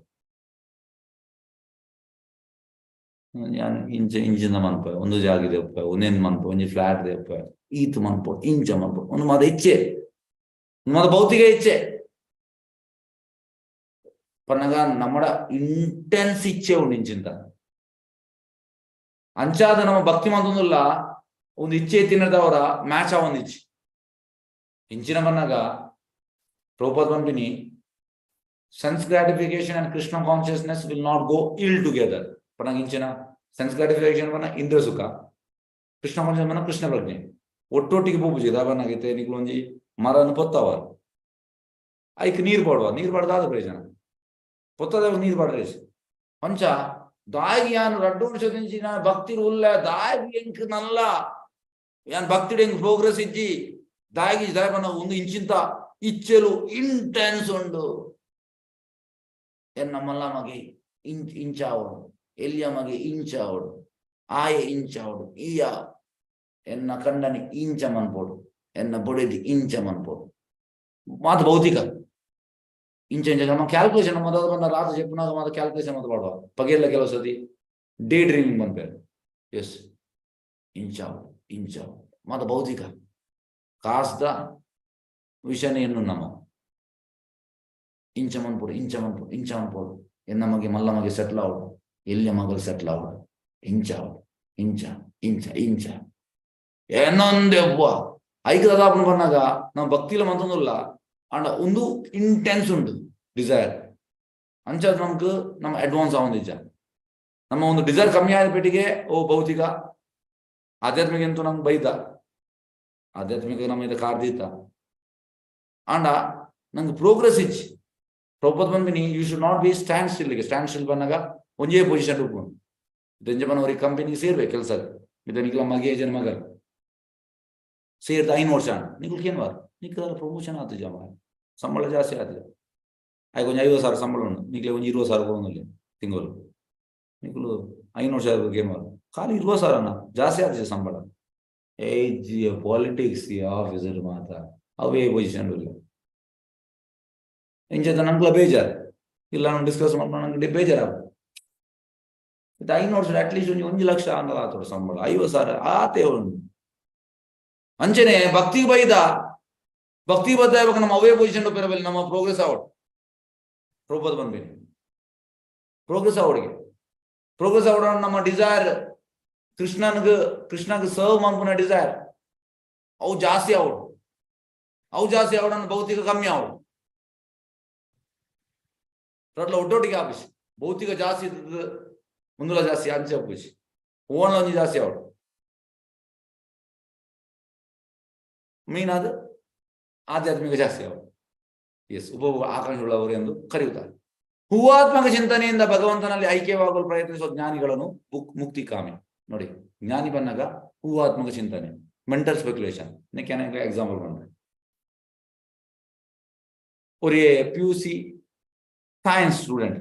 Speaker 1: ಯಾನ್ ಇಂಚ ಇಂಚಿನ ಮನ್ಪೆ, ಒಂದು ಜಾಗ ದೆಪ್ಪೆ, ಒಂದೇನ್ ಮನ್ಪೆ, ಒಂಜಿ ಫ್ಲಾಟ್ ದೆಪ್ಪೆ, ಈತ್ ಮನ್ಪೊಡು, ಇಂಚ ಮನ್ಪೊಡು, ಒಂದು ಮಾತ ಇಚ್ಛೆ, ಒಂದು ಮಾತ ಭೌತಿಕ ಇಚ್ಛೆ ಪನ್ನಗ ನಮ್ಮಡ ಇಂಟೆನ್ಸ್ ಇಚ್ಛೆ ಉಂಡು ಇಂಚಿಂತ. ಅಂಚಾದ ನಮ್ಮ ಭಕ್ತಿ ಮಂತೊಂದುಲ್ಲ ಒಂದು ಇಚ್ಛೆ ತಿನ್ನದವರ ಮ್ಯಾಚ್ ಆವೊಂದು ಇಚ್ಛೆ ಇಂಚಿನ ಬನ್ನಾಗ Prabhupada ಪನ್ಪಿನಿ sense gratification and Krishna consciousness will not go ill together. ಪನ್ನಗ ಇಂಚಿನ ಸೆನ್ಸ್ ಗ್ರಾಟಿಫಿಕೇಶನ್ ಬನ್ನ ಇಂದ್ರ ಸುಖ, ಕೃಷ್ಣ ಕಾನ್ಶಿಯಸ್ ಬನ್ನ ಕೃಷ್ಣ ಪ್ರಜ್ಞೆ ಒಟ್ಟೊಟ್ಟಿಗೆ ಪೋಪುಜಿ. ದಾಬನ್ನಾಗೈತೆ ನಿಕ್ಲು ಒಂಜಿ ಮರನು ಪೊತ್ತವ, ಐಕ್ ನೀರ್ ಪಾಡುವ, ನೀರ್ ಪಾಡ್ದಾದ ಪ್ರಯೋಜನ, ಪೊತ್ತದ ನೀರ್ ಪಾಡ್ರೆ ಪಂಚ ದಾಗಿ ಯಾನ್ ರಡ್ಡು ವರ್ಷದಿಂಚಿನ ಭಕ್ತಿ ಉಲ್ಲ ದಾಗಿ ಎಂಕ್ ನಲ್ಲ ಯಾನ್ ಭಕ್ತಿಡ್ ಎಂಕ್ ಪ್ರೋಗ್ರೆಸ್ ಇಜ್ಜಿ ದಾಗಿ ದಾಯಬನ ಒಂದು ಇಂಚಿಂತ ಇಚ್ಚೆಲು ಇಂಟೆನ್ಸ್ ಉಂಡು. ಎನ್ನ ಮಲ್ಲ ಮಗೆ ಇಂಚ್ ಇಂಚಾವಡು, ಎಲ್ಲಿಯ ಮಗೆ ಇಂಚಾವಡು, ಆಯೆ ಇಂಚಾವಡು, ಈಯ ಎನ್ನ ಕಂಡನಿ ಇಂಚ ಮನ್ಪೋಡು, ಎನ್ನ ಬೊಡೆದಿ ಇಂಚ ಮನ್ಪೋಡು, ಮಾತು ಭೌತಿಕ ಇಂಚ ಇಂಚ ನಮ್ಮ ಕ್ಯಾಲ್ಕುಲೇಷನ್ ಮೊದಲು ಬಂದ ರಾತ್ರಿ ಚೆಪ್ಪುನಾಗ ಮಾತ ಕ್ಯಾಲ್ಕುಲೇಷನ್ ಮಾತು ಮಾಡುವ ಪಗೆಲ್ಲ ಕೆಲವು ಸತಿ ಡೇ ಡ್ರೀಮಿಂಗ್ ಬಂದ್ಪೇರು. ಎಸ್, ಇಂಚಾವಡು ಇಂಚಾವಡು ಮಾತ ಭೌತಿಕ ಕಾಸ್ದ ವಿಷಯನೇ ಎನ್ನು ನಮ್ಮ ಇಂಚ ಮನ್ಪೋಡು ಇಂಚ ಮನ್ಪೋಡು ಇಂಚ ಮನ್ಪೋಡು, ಎನ್ನ ಮಗೆ ಮಲ್ಲ ಮಗೆ ಸೆಟ್ಲ್ ಆವಡು, ಎಲ್ಲಿಯ ಮಗಳು ಸೆಟ್ಲ್ ಆವಡು, ಇಂಚಾವಡು ಇಂಚ ಇಂಚ ಇಂಚ ಏನೊಂದೆವ್ವ ಐಕ್ ದಾದಾಪುನ ಬನ್ನಾಗ ನಾವು ಭಕ್ತಿಲ ಮಂತೊಂದುಲ್ಲ ಅಂಡ ಒಂದು ಇಂಟೆನ್ಸ್ ಉಂಟು ಡಿಸೈರ್ ಅಂಚಾದ ನಮ್ಗೆ ನಮ್ಮ ಅಡ್ವಾನ್ಸ್ ಆವೊಂದಿಜ್ಜ. ನಮ್ಮ ಒಂದು ಡಿಸೈರ್ ಕಮ್ಮಿ ಆದ ಪೆಟ್ಟಿಗೆ ಓ ಭೌತಿಕ ಆಧ್ಯಾತ್ಮಿಕ ಅಂತೂ ನಮ್ಗೆ ಬೈದ, ಆಧ್ಯಾತ್ಮಿಕ ನಮ್ಮ ಇದು ಕಾರ್ದೀತ ಅಂಡ ನಂಗೆ ಪ್ರೋಗ್ರೆಸ್ ಇಚ್ಚಿ. ಪ್ರಭುಪಾದ ಬಂದಿನಿ you should not be stand still. Stand still ಬಂದಾಗ ಒಂಜೇ ಪೊಸಿಷನ್ ಉಪ್ಪು ದಂಜ ಅವ್ರಿಗೆ ಕಂಪನಿಗೆ ಸೇರ್ಬೇಕು ಕೆಲಸ ಇದು ನಿಕ್ಲ ಮಗೆ ಜನ ಮಗ ಸೇರ್ದ 5 ವರ್ಷ ನಿಕ್ಲಕ್ಕೆ ವಾರ ನಿಕ್ಲ ಪ್ರಮೋಷನ್ ಆತು ಜಮ ಸಂಬಳ ಜಾಸ್ತಿ ಆತು ಆಯ್ಕೆ ಒಂಜಿ 50,000 ಸಂಬಳ ಉಂಟು ನಿಕ್ಲೆ ಒಂಜಿ 20,000 ಕೊಡೊಂದಿಲ್ಲ ತಿಂಗಳು ನಿಕ್ಲು 5 ವರ್ಷ ಏನು ವಾರ ಖಾಲಿ 20,000 ಜಾಸ್ತಿ ಆತು ಸಂಬಳ. ಏಜ್ ಪಾಲಿಟಿಕ್ಸ್ ಆಫೀಸರ್ ಮಾತ ಅವೇ ಪೊಸಿಷನ್ ಇಲ್ಲ ಇಂಚದ ನಂಗ್ಲ ಬೇಜಾರು ಇಲ್ಲ ನಾನು ಡಿಸ್ಕಸ್ ಮಾಡ್ಕೊಂಡು ನಂಗೆ ಬೇಜಾರು ಇದು 5 ವರ್ಷ ಅಟ್ಲೀಸ್ಟ್ ಒಂಜಿ 1 ಲಕ್ಷ ಅನ್ನಲ್ಲ ಆತೋಡು ಸಂಬಳ 50,000 ಆತೇ ಉಂಟು. ಅಂಚನೆ ಭಕ್ತಿ ಬೈದ ಭಕ್ತಿ ಬದ್ಧ ನಮ್ಮ ಅವೇ ಪೊಸಿಷನ್ ಪೆರಬಲ್ಲಿ ನಮ್ಮ ಪ್ರೋಗ್ರೆಸ್ ಆವಡ್ ಪ್ರಭುಪಾದ ಬಂದ್ಬೇನಿ ಪ್ರೋಗ್ರೆಸ್ ಆವಡಿಗೆ ಪ್ರೋಗ್ರೆಸ್ ಆವಡ ನಮ್ಮ ಡಿಸೈರ್ ಕೃಷ್ಣನ್ಗ ಕೃಷ್ಣಗ್ ಸರ್ವ್ ಮನ್ಪುನ ಡಿಸೈರ್ ಅವು ಜಾಸ್ತಿ ಆವಡು, ಅವು ಜಾಸ್ತಿ ಆವಡ ಭೌತಿಕ ಕಮ್ಮಿ ಆವಡು ರಟ್ಲ ಒಟ್ಟೊಟ್ಟಿಗೆ ಆಫೀಸ್ ಭೌತಿಕ ಜಾಸ್ತಿ ಇದ್ದದ್ದು ಮುಂದುಲ ಜಾಸ್ತಿ ಅಂಚೆ ಆಪುಜಿ ಓನ್ಲ ಒಂಜಿ ಜಾಸ್ತಿ ಆವಡು ಮೀನ್ ಅದು ಆಧ್ಯಾತ್ಮಿಕ ಜಾಸ್ತಿ ಆವಡು. ಎಸ್, ಉಪಭೋಗ ಆಕಾಂಕ್ಷೆ ಉಳ್ಳವರು ಎಂದು ಕರೆಯುತ್ತಾರೆ. ಹೂವಾತ್ಮಕ ಚಿಂತನೆಯಿಂದ ಭಗವಂತನಲ್ಲಿ ಐಕ್ಯವಾಗಲು ಪ್ರಯತ್ನಿಸುವ ಜ್ಞಾನಿಗಳನ್ನು ಮುಕ್ತಿಕಾಮಿ. ನೋಡಿ, ಜ್ಞಾನಿ ಬಂದಾಗ ಹೂವಾತ್ಮಕ ಚಿಂತನೆ, ಮೆಂಟಲ್ ಸ್ಪೆಕ್ಯುಲೇಷನ್. ಎಕ್ಸಾಂಪಲ್ ಬಂದ್ರೆ ಒರೇ PUC science student,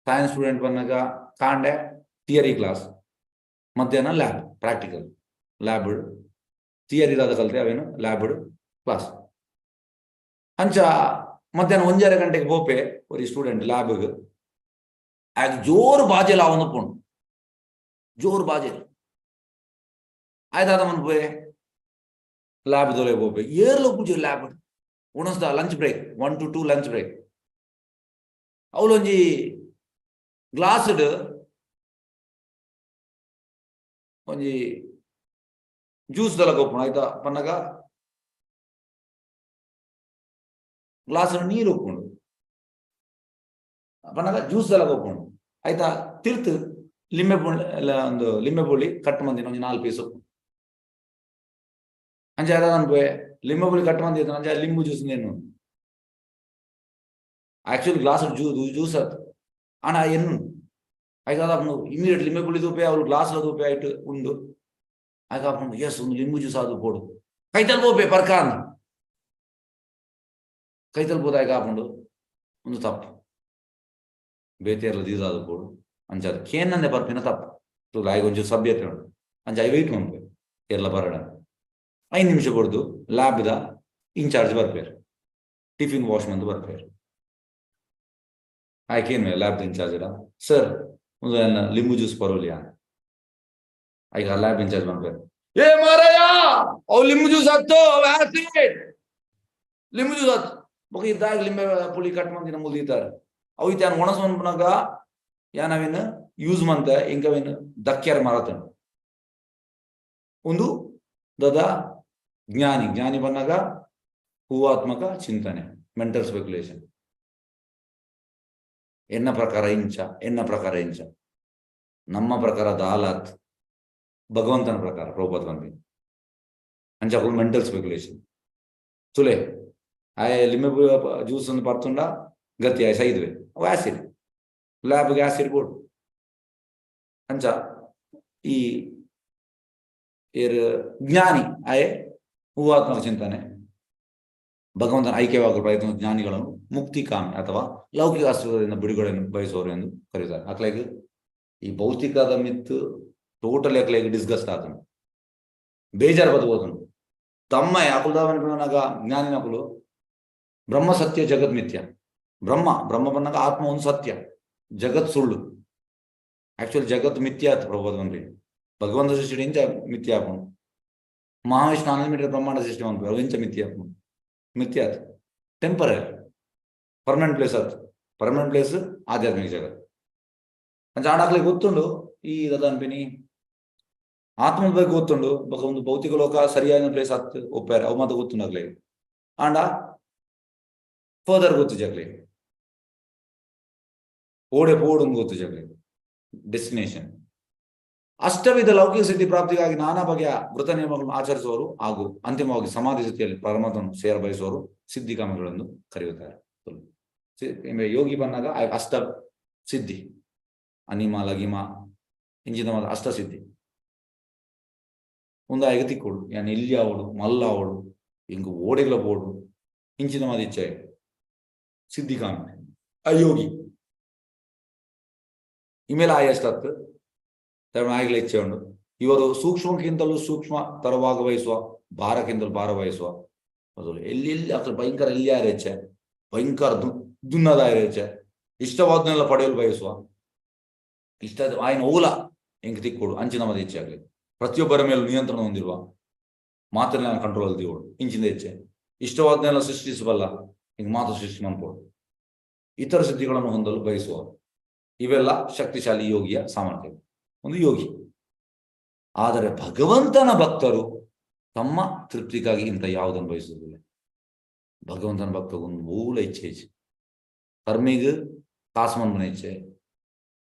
Speaker 1: science student ಬಂದಾಗ ಕಾಂಡೆ ಥಿಯರಿ ಕ್ಲಾಸ್, ಮಧ್ಯಾಹ್ನ ಲ್ಯಾಬ್ ಪ್ರಾಕ್ಟಿಕಲ್. ಲ್ಯಾಬ್ ಥಿಯರಿ ದಾದ ಕಲ್ತೆ ಅವೇನು ಲ್ಯಾಬ್ ಕ್ಲಾಸ್. ಅಂಚ ಮಧ್ಯಾಹ್ನ 1:30 ಗಂಟೆಗೆ ಪೋಪೆ ಒರಿ ಸ್ಟೂಡೆಂಟ್ ಲ್ಯಾಬ್ಗ್. ಆಗ ಜೋರು ಬಾಜೆಲ್ ಆವೊಂದು ಪೋಂಡು, ಜೋರು ಬಾಜೆಲ್ ಆಯ್ತಾದ ಮನ್ಪುವೆ ಲ್ಯಾಬ್ ದೊಲೆ ಪೋಪೆ. ಏರ್ಲ ಪೂಜೆ ಲ್ಯಾಬ್ ಉಣಸ್ದ lunch break 1 to 2 lunch break. ಅವಳೊಂಜಿ ಗ್ಲಾಸ್ಡ್ ಒಂಜಿ ಜ್ಯೂಸ್ ದಲ ಕೊಪ್ಪುಣ ಆಯ್ತಾ ಪನ್ನಗ ಗ್ಲಾಸ್ ನೀರು ಉಪ್ಪುಂಡು ಪನ್ನಗ ಜ್ಯೂಸ್ ದಲ ಕೊಪ್ಪುಂಡು ಆಯ್ತಾ. ತಿರ್ತು ಲಿಂಬೆ ಪುಳ್ಳಿ ಒಂದು ಲಿಂಬೆ ಪುಳ್ಳಿ ಕಟ್ ಮಂದಿನ ಒಂಜಿ 4 ಪೀಸ್ ಉಪ್ಪು ಅಂಚ ಅನ್ಪೆ ಲಿಂಬೆ ಪುಳಿ ಕಟ್ ಮಂದಿ ಅಂಚ ಲಿಂಬು ಜ್ಯೂಸ್ ಏನು ಆಕ್ಚುಲಿ ಗ್ಲಾಸ್ ಜ್ಯೂಸ್ ಅತ್ ಆಣ ಎನ್ನು ಆಯ್ತು ಅಪ್ಪನು ಇಮಿಡಿಯೇಟ್ ಲಿಂಬೆ ಪುಳಿ ತೂಪೆ ಅವಳು ಗ್ಲಾಸ್ ತೂಪೆ ಆಯ್ತು ಉಂಡು. ಆಯ್ತು ಅಪ್ಪನು ಎಸ್ ಒಂದು ಲಿಂಬು ಜ್ಯೂಸ್ ಅದು ಪೋಡು ಕೈತಲ್ ಪೋಪೆ ಪರ್ಕಾನ್ ಕೈತಲ್ ಪೋದ ಆಯ್ಕೆ ಆಪುಂಡು ಒಂದು ತಪ್ಪು ಬೇತೆರ್ಲ ದೀಸಾದು ಪೋಡು ಅಂಚ ಅದು ಕೇನಂದೆ ಪರ್ಪಿನ ತಪ್ಪು ತೂಲ ಆಯ್ಕೆ ಒಂಚೂರು ಸಭ್ಯತೆ ಉಂಡು ಅಂಚ I wait ಮನ್ಪೆ ಏರ್ಲ ಬರಡ 5 ನಿಮಿಷ ಕೊಡ್ದು ಲ್ಯಾಬ್ದ ಇನ್ಚಾರ್ಜ್ ಬರ್ಪೇರು ಟಿಫಿನ್ ವಾಶ್ ಮಂದು ಬರ್ಪೇರು. ಆಯ್ಕೆ ಲ್ಯಾಬ್ದ ಇನ್ಚಾರ್ಜ್ ಸರ್ ಒಂದು ಲಿಂಬು ಜ್ಯೂಸ್ ಪರೋಲಿಯಾ ಆಯ್ಕೆ ಲ್ಯಾಬ್ ಇನ್ಚಾರ್ಜ್ ಬಂದ್ಪೇರು ಏ ಮಾರಾಯ ಅವು ಲಿಂಬು ಜ್ಯೂಸ್ ಆಯ್ತು ಆಸಿಡ್ ಲಿಂಬು ಜ್ಯೂಸ್ ಆಯ್ತು ಬೊಕ ಇದ್ದಾಗ ಲಿಂಬೆ ಪುಳಿ ಕಟ್ ಮಂದಿನ ಮುಲ್ದಿದ್ದಾರೆ ಅವು ಇತ್ತ ಒಣಸ್ ಮನ್ಪುನಾಗ ಯಾನವೇನು ಯೂಸ್ ಮಂತ ಇಂಕವೇನು ದಕ್ಕ್ಯಾರ ಮಾರತನ ಒಂದು ದದ ಜ್ಞಾನಿ ಜ್ಞಾನಿ ಬಂದಾಗ ಹೂವಾತ್ಮಕ ಚಿಂತನೆ ಮೆಂಟಲ್ ಸ್ಪೆಕ್ಯುಲೇಷನ್ ಎನ್ನ ಪ್ರಕಾರ ಇಂಚ ಎನ್ನ ಪ್ರಕಾರ ಇಂಚ ನಮ್ಮ ಪ್ರಕಾರ ದಾಲತ್ ಭಗವಂತನ ಪ್ರಕಾರ ಪ್ರಭುಪಾದ ಬಂದಿ ಅಂಚ ಮೆಂಟಲ್ ಸ್ಪೆಕ್ಯುಲೇಷನ್ ತುಲೆ ಆಯ್ ಲಿಂಬೆ ಜ್ಯೂಸ್ ಒಂದು ಪರ್ತುಂಡ ಗತಿ ಆಯ್ ಸೈದ್ವೆ ಅವು ಆಸಿಡ್ ಲ್ಯಾಬ್ಗೆ ಆಸಿಡ್ ಬೋರ್ಡ್ ಅಂಚ ಈ ಏರ್ ಜ್ಞಾನಿ ಆಯೆ ಹೂವಾತ್ಮಕ ಚಿಂತನೆ ಭಗವಂತನ ಐಕ್ಯವಾಗುವ ಪ್ರಯತ್ನ ಜ್ಞಾನಿಗಳನ್ನು ಮುಕ್ತಿ ಕಾಮಿ ಅಥವಾ ಲೌಕಿಕ ಅಸ್ತಿತ್ವದಿಂದ ಬಿಡುಗಡೆಯನ್ನು ಬಯಸುವವರು ಎಂದು ಕರೆಯುತ್ತಾರೆ. ಅಕ್ಲೆಗ್ ಈ ಭೌತಿಕದ ಮಿತ್ತು ಟೋಟಲಿ ಅಕ್ಲೆಗ್ ಡಿಸ್ಗಸ್ಟ್ ಆತನು ಬೇಜಾರು ಬದುಕೋತನು ತಮ್ಮ ಅಕುಲ್ದಾವನಾಗ ಜ್ಞಾನಿನಕುಲು ಬ್ರಹ್ಮ ಸತ್ಯ ಜಗತ್ ಮಿಥ್ಯ ಬ್ರಹ್ಮ ಬ್ರಹ್ಮ ಬಂದಾಗ ಆತ್ಮ ಒಂದು ಸತ್ಯ ಜಗತ್ ಸುಳ್ಳು ಆಕ್ಚುಲಿ ಜಗತ್ ಮಿಥ್ಯ ಆತು ಪ್ರಭುಪಾದ ಬಂದ್ರಿ ಭಗವಂತ ಸೃಷ್ಟಿ ಇಂಚ ಮಿಥ್ಯ ಆಪುಂಡು ಮಹಾವಿಷ್ಣು ಅನ್ಲಿಮಿಟೆಡ್ ಬ್ರಹ್ಮಾಂಡ ಸೃಷ್ಟಿ ಅನ್ಪು ಅವು ಇಂಚ ಮಿಥ್ಯ ಆಪುಂಡು ಮಿಥ್ಯ ಆತು ಟೆಂಪರರಿ ಪರ್ಮನೆಂಟ್ ಪ್ಲೇಸ್ ಆತು ಪರ್ಮನೆಂಟ್ ಪ್ಲೇಸ್ ಆಧ್ಯಾತ್ಮಿಕ ಜಗತ್ ಅಂಚ ಆಡಾಕ್ಲೆ ಗೊತ್ತುಂಡು ಈ ಅನ್ಪಿನಿ ಆತ್ಮದ ಬಗ್ಗೆ ಗೊತ್ತುಂಡು ಬೊಕ ಒಂದು ಭೌತಿಕ ಲೋಕ ಸರಿಯಾದ ಪ್ಲೇಸ್ ಆತ್ ಒಪ್ಪಾರ ಅವು ಮಾತ್ರ ಗೊತ್ತುಂಡು ಆಗ್ಲೇ ಆಂಡ ಫರ್ದರ್ ಗೊತ್ತು ಜಗ್ಲೆ ಓಡೆ ಪೋಡು ಗೊತ್ತು ಜಗ್ಲೆ ಡೆಸ್ಟಿನೇಷನ್. ಅಷ್ಟವಿಧ ಲೌಕಿಕ ಸಿದ್ಧಿ ಪ್ರಾಪ್ತಿಗಾಗಿ ನಾನಾ ಬಗೆಯ ವ್ರತ ನಿಯಮಗಳನ್ನು ಆಚರಿಸುವವರು ಹಾಗೂ ಅಂತಿಮವಾಗಿ ಸಮಾಧಿ ಸ್ಥಿತಿಯಲ್ಲಿ ಪರಮಾತ್ಮನ್ನು ಸೇರ ಬಯಸುವವರು ಸಿದ್ಧಿಕಾಮಿಗಳೆಂದು ಕರೆಯುತ್ತಾರೆ. ಯೋಗಿ ಬಂದಾಗ ಅಷ್ಟ ಸಿದ್ಧಿ ಅನಿಮ ಲಗಿಮ ಇಂಜಿನ ಅಷ್ಟ ಸಿದ್ಧಿ ಒಂದು ತಿಕ್ಕೋಡು ಯಾನ್ ಇಲ್ಲಿ ಆವಡು ಮಲ್ಲ ಆವಡು ಇಂಗು ಓಡೆಗ್ಲ ಬೋಡು ಇಂಚಿನ ಮಾದ ಇಚ್ಛೆ ಸಿದ್ಧಿಕಾಮಿ ಅಯೋಗಿ ಇಮೇಲೆ ಆಯಷ್ಟತ್ತು ಆಗಲೇ ಇಚ್ಛೆ ಉಂಡು. ಇವರು ಸೂಕ್ಷ್ಮಕ್ಕಿಂತಲೂ ಸೂಕ್ಷ್ಮ ತರವಾಗ ಬಯಸುವ ಭಾರಕ್ಕಿಂತಲೂ ಭಾರ ಬಯಸುವ ಮೊದಲು ಎಲ್ಲಿ ಎಲ್ಲಿ ಅದ್ರ ಭಯಂಕರ ಎಲ್ಲಿ ಯಾರ ಇಚ್ಛೆ ಭಯಂಕರ ದುನ್ನದ ಇಚ್ಛೆ ಇಷ್ಟವಾದನ್ನೆಲ್ಲ ಪಡೆಯಲು ಬಯಸುವ ಇಷ್ಟ ಆಯ್ನ ಓಲ ಹೆಂಗ್ ತಿಕ್ಕೋಡು ಅಂಚಿನ ಮದ ಇಚ್ಛೆ ಆಗಲಿ ಪ್ರತಿಯೊಬ್ಬರ ಮೇಲೂ ನಿಯಂತ್ರಣ ಹೊಂದಿರುವ ಮಾತ್ರ ಕಂಟ್ರೋಲ್ ದಿವೋಡು ಇಂಚಿನ ಇಚ್ಛೆ ಇಷ್ಟವಾದನ್ನೆಲ್ಲ ಸೃಷ್ಟಿಸಬಲ್ಲ ಹಿಂಗ್ ಮಾತ್ರ ಸೃಷ್ಟಿ ಮಾಡ್ಕೊಡು ಇತರ ಸಿದ್ಧಿಗಳನ್ನು ಹೊಂದಲು ಬಯಸುವ ಇವೆಲ್ಲ ಶಕ್ತಿಶಾಲಿ ಯೋಗಿಯ ಸಾಮರ್ಥ್ಯ ಒಂದು ಯೋಗಿ. ಆದರೆ ಭಗವಂತನ ಭಕ್ತರು ತಮ್ಮ ತೃಪ್ತಿಗಾಗಿ ಇಂಥ ಯಾವುದನ್ನು ಬಯಸುವುದಿಲ್ಲ. ಭಗವಂತನ ಭಕ್ತಗೊಂದು ಮೂಲ ಇಚ್ಛೆ ಇಚ್ಛೆ ಕರ್ಮಿಗ್ ಕಾಸು ಇಚ್ಛೆ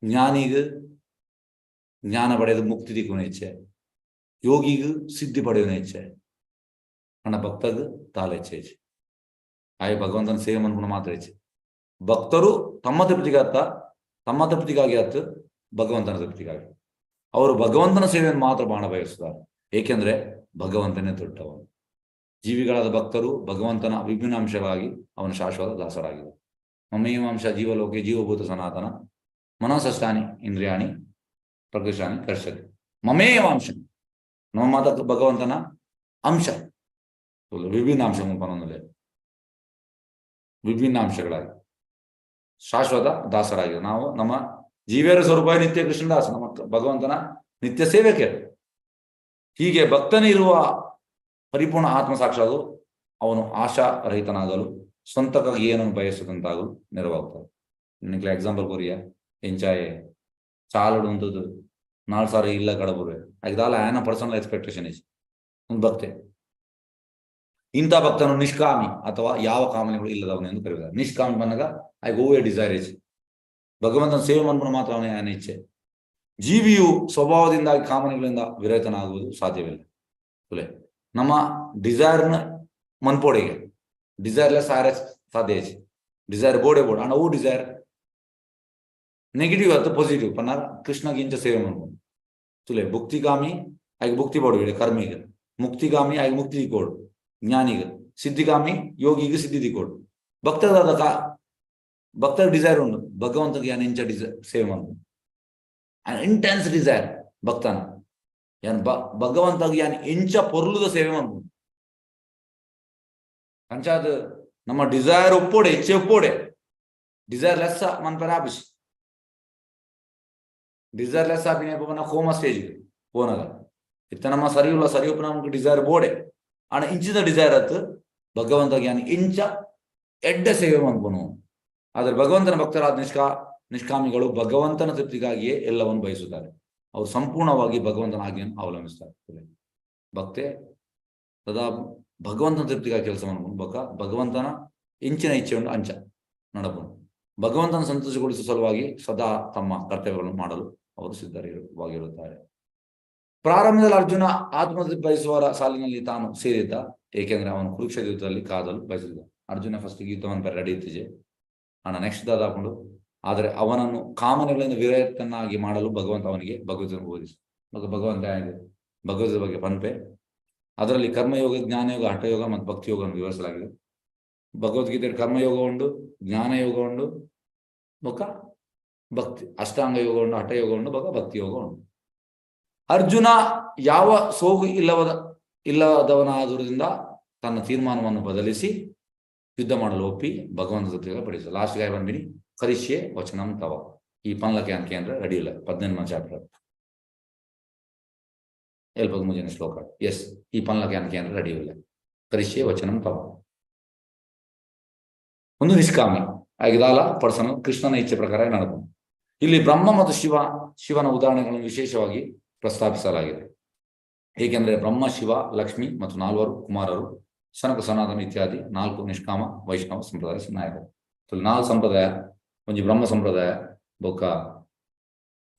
Speaker 1: ಜ್ಞಾನಿಗ್ ಜ್ಞಾನ ಪಡೆದು ಮುಕ್ತಿ ದಿಕ್ಕುನ ಇಚ್ಛೆ ಯೋಗಿಗ್ ಸಿದ್ಧಿ ಪಡೆಯುವ ಇಚ್ಛೆ ಅಣ್ಣ ಭಕ್ತಗ್ ತಾಲ ಇಚ್ಛೆ ಇಚ್ಛೆ ಆಯ್ ಭಗವಂತನ ಸೇವೆ ಮನ್ಪುನ ಮಾತ್ರ ಇಚ್ಛೆ. ಭಕ್ತರು ತಮ್ಮ ತೃಪ್ತಿಗಾತ ತಮ್ಮ ತೃಪ್ತಿಗಾಗಿ ಆತು ಭಗವಂತನ ತೃಪ್ತಿಗಾಗಿ ಅವರು ಭಗವಂತನ ಸೇವೆಯನ್ನು ಮಾತ್ರ ಬಾಣ ಬಯಸುತ್ತಾರೆ. ಏಕೆಂದ್ರೆ ಭಗವಂತನೇ ದೊಡ್ಡವನು. ಜೀವಿಗಳಾದ ಭಕ್ತರು ಭಗವಂತನ ವಿಭಿನ್ನ ಅಂಶಗಳಾಗಿ ಅವನ ಶಾಶ್ವತ ದಾಸರಾಗಿದ್ದಾರೆ. ಮಮೇವಾಂಶ ಜೀವಲೋಕೆ ಜೀವಭೂತ ಸನಾತನ ಮನಸಷ್ಟಾನಿ ಇಂದ್ರಿಯಾಣಿ ಪ್ರಕೃತಾನಿ ಕರ್ಷತಿ. ಮಮೇವಾಂಶ ನಮ್ಮ ಮಾತ ಭಗವಂತನ ಅಂಶ, ವಿಭಿನ್ನ ಅಂಶ ಪನ್ನೊಂದುಲೆ ವಿಭಿನ್ನ ಅಂಶಗಳಾಗಿ ಶಾಶ್ವತ ದಾಸರಾಗಿ ನಾವು ನಮ್ಮ ಜೀವೇರ ಸ್ವರೂಪ ನಿತ್ಯ ಕೃಷ್ಣದಾಸ, ನಮ್ಮ ಭಗವಂತನ ನಿತ್ಯ ಸೇವಕರು. ಹೀಗೆ ಭಕ್ತನಿರುವ ಪರಿಪೂರ್ಣ ಆತ್ಮ ಸಾಕ್ಷಾದು ಅವನು ಆಶಾರಹಿತನಾಗಲು, ಸ್ವಂತಕ್ಕಾಗಿ ಏನನ್ನು ಬಯಸದಂತಾಗಲು ನೆರವಾಗ್ತದೆ. ನಿನಗೆ ಎಕ್ಸಾಂಪಲ್ ಕೊರಿಯ ಎಂಚಾಯೆ ಚಾಲಡು ಅಂತದ್ದು ನಾಲ್ ಸಾರಿ ಇಲ್ಲ ಕಡಬುರುವೆ ಆಗಿದಾಲ ಆನ ಪರ್ಸನಲ್ ಎಕ್ಸ್ಪೆಕ್ಟೇಷನ್ is ಒಂದು ಭಕ್ತೆ. ಇಂಥ ಭಕ್ತನು ನಿಷ್ಕಾಮಿ ಅಥವಾ ಯಾವ ಕಾಮನೆಗಳು ಇಲ್ಲದವನು ಎಂದು ಕರೆಯುತ್ತಾರೆ. ನಿಷ್ಕಾಮಿ ಬಂದಾಗ I go A desire is ಭಗವಂತನ ಸೇವೆ ಮನ್ಪುನ ಮಾತ್ರ ಅವನ ಆನ ಇಚ್ಛೆ. ಜೀವಿಯು ಸ್ವಭಾವದಿಂದಾಗಿ ಕಾಮನೆಗಳಿಂದ ವಿರಹಿತನಾಗುವುದು ಸಾಧ್ಯವಿಲ್ಲ. ತುಲೆ ನಮ್ಮ ಡಿಸೈರ್ನ ಮನ್ಪೋಡಿಗೆ ಡಿಸೈರ್ಲೆಸ್ ಆರೆ ಸಾಧ್ಯ ಇಜ್ಜಿ. ಡಿಸೈರ್ ಬೋಡೆ ಬೋಡ್ ಅಂಡ್ ಅವು ಡಿಸೈರ್ ನೆಗೆಟಿವ್ ಅಥವಾ ಪಾಸಿಟಿವ್ ಪನ್ನಾಗ ಕೃಷ್ಣಗೆ ಇಂಚ ಸೇವೆ ಮನ್ಪುಂಡು. ತುಲೆ ಭುಕ್ತಿಗಾಮಿ ಆಗ ಭುಕ್ತಿ ಬೋಡು ಕರ್ಮಿಗ, ಮುಕ್ತಿಗಾಮಿ ಆಗ ಮುಕ್ತಿ ದಿಕ್ಕೋಡು ಜ್ಞಾನಿಗ, ಸಿದ್ಧಿಗಾಮಿ ಯೋಗಿಗೆ ಸಿದ್ಧಿ ದಿಕ್ಕೋಡು. ಭಕ್ತದಾದ ಕಾ ಭಕ್ತರ ಡಿಸೈರ್ ಉಂಡು ಭಗವಂತಗೆ ಯಾನ್ ಇಂಚ ಡಿಸೈರ್ ಸೇವೆ ಮನ್ಪುಂಡು. ಇಂಟೆನ್ಸ್ ಡಿಸೈರ್ ಭಕ್ತನ ಯಾನ್ ಭಗವಂತಗೆ ಯಾನ್ ಇಂಚ ಪೊರ್ಲುದ ಸೇವೆ ಮನ್ಪುಂಡು. ಅಂಚಾದ ನಮ್ಮ ಡಿಸೈರ್ ಒಪ್ಪೋಡೆ ಹೆಚ್ಚೆ ಒಪ್ಪೋಡೆ ಡಿಸೈರ್ ಲೆಸ್ ಮನ್ಪರ ಆಪಿಸ್ ಡಿಸೈರ್ ಲೆಸ್ ಆಪಿನ ಕೋಮಾ ಸ್ಟೇಜ್ ಪೋನಗ ಇತ್ತ ನಮ್ಮ ಸರಿ ಉಲ್ಲ ಸರಿ ಒಪ್ಪು ನಮಗೆ ಡಿಸೈರ್ ಬೋಡೆ ಆಣ ಇಂಚಿದ ಡಿಸೈರ್ ಅತ್ತು ಭಗವಂತಗೆ ಯಾನ್ ಇಂಚ ಎಡ್ಡೆ ಸೇವೆ ಮನ್ಪುನು. ಆದರೆ ಭಗವಂತನ ಭಕ್ತರಾದ ನಿಷ್ಕಾಮಿಗಳು ಭಗವಂತನ ತೃಪ್ತಿಗಾಗಿಯೇ ಎಲ್ಲವನ್ನು ಬಯಸುತ್ತಾರೆ. ಅವರು ಸಂಪೂರ್ಣವಾಗಿ ಭಗವಂತನ ಆಜ್ಞೆಯನ್ನು ಅವಲಂಬಿಸುತ್ತಾರೆ. ಭಕ್ತೆ ಸದಾ ಭಗವಂತನ ತೃಪ್ತಿಗಾಗಿ ಕೆಲಸ ಮಾಡ್ಕೊಂಡು ಬಕ ಭಗವಂತನ ಇಂಚಿನ ಇಚ್ಛೆ ಉಂಟು ಅಂಚ ನಡಪುನು. ಭಗವಂತನ ಸಂತೋಷಗೊಳಿಸುವ ಸಲುವಾಗಿ ಸದಾ ತಮ್ಮ ಕರ್ತವ್ಯಗಳನ್ನು ಮಾಡಲು ಅವರು ಸಿದ್ಧವಾಗಿರುತ್ತಾರೆ. ಪ್ರಾರಂಭದಲ್ಲಿ ಅರ್ಜುನ ಆತ್ಮತೃಪ್ತಿ ಬಯಸುವವರ ಸಾಲಿನಲ್ಲಿ ತಾನು ಸೇರಿದ್ದ, ಏಕೆಂದರೆ ಅವನು ಕುರುಕ್ಷೇತ್ರ ಯುದ್ಧದಲ್ಲಿ ಕಾದಲು ಬಯಸಿದ್ದ. ಅರ್ಜುನ ಫಸ್ಟ್ ಯುದ್ಧವನ್ನು ರೆಡಿ ಇತ್ತಿಜೆ ಅಣ್ಣ ನೆಕ್ಸ್ಟ್ ದಾದಾಕೊಂಡು, ಆದರೆ ಅವನನ್ನು ಕಾಮನೆಗಳಿಂದ ವಿರಹಿತನಾಗಿ ಮಾಡಲು ಭಗವಂತ ಅವನಿಗೆ ಭಗವದ್ಗೀತೆಯನ್ನು ಬೋಧಿಸ. ಭಗವಂತ ಭಗವದ್ಗೀತೆ ಬಗ್ಗೆ ಪನ್ಪೆ. ಅದರಲ್ಲಿ ಕರ್ಮಯೋಗ, ಜ್ಞಾನಯೋಗ, ಹಠಯೋಗ ಮತ್ತು ಭಕ್ತಿಯೋಗವನ್ನು ವಿವರಿಸಲಾಗಿದೆ. ಭಗವದ್ಗೀತೆ ಕರ್ಮಯೋಗ ಉಂಡು, ಜ್ಞಾನಯೋಗ ಉಂಡು, ಬೊಕ್ಕ ಭಕ್ತಿ ಅಷ್ಟಾಂಗ ಯೋಗ ಉಂಡು, ಹಠಯೋಗ ಉಂಡು, ಬೊಕ್ಕ ಭಕ್ತಿ ಯೋಗ ಉಂಡು. ಅರ್ಜುನ ಯಾವ ಸೋಗು ಇಲ್ಲದವನಾದುದರಿಂದ ತನ್ನ ತೀರ್ಮಾನವನ್ನು ಬದಲಿಸಿ ಯುದ್ಧ ಮಾಡಲು ಒಪ್ಪಿ ಭಗವಂತ ಜೊತೆಗೆ ಪಡಿಸ. ಲಾಸ್ಟ್ ಗಾಯ ಬಂದಿನಿ ಕರಿಷ್ಯೆ ವಚನಂ ತವ. ಈ ಪನ್ಲಕ್ಕೆ ಅನ್ಕೆ ಅಂದ್ರೆ ರೆಡಿ ಇಲ್ಲ. 18 ಚಾಪ್ಟರ್ ಎಲ್ಪದ ಮುಂಜಿನ ಶ್ಲೋಕ. ಎಸ್, ಈ ಪನ್ಲಕ್ಕೆ ಅನ್ಕೆ ಅಂದ್ರೆ ರೆಡಿ ಇಲ್ಲ. ಕರಿಷ್ಯೆ ವಚನಂ ತವ ಒಂದು ನಿಷ್ಕಾಮಿ ಆಗಿದಾಲ ಪರ್ಸನ್ ಕೃಷ್ಣನ ಇಚ್ಛೆ ಪ್ರಕಾರ ನಡಪು. ಇಲ್ಲಿ ಬ್ರಹ್ಮ ಮತ್ತು ಶಿವನ ಉದಾಹರಣೆಗಳನ್ನು ವಿಶೇಷವಾಗಿ ಪ್ರಸ್ತಾಪಿಸಲಾಗಿದೆ. ಏಕೆಂದರೆ ಬ್ರಹ್ಮ, ಶಿವ, ಲಕ್ಷ್ಮಿ ಮತ್ತು ನಾಲ್ವರು ಕುಮಾರರು, ಸನಕ, ಸನಾತನ ಇತ್ಯಾದಿ 4 ನಿಷ್ಕಾಮ ವೈಷ್ಣವ ಸಂಪ್ರದಾಯ ನಾಯಕರು. 4 ಸಂಪ್ರದಾಯ, ಒಂಜಿ ಬ್ರಹ್ಮ ಸಂಪ್ರದಾಯ, ಬೊಕ್ಕ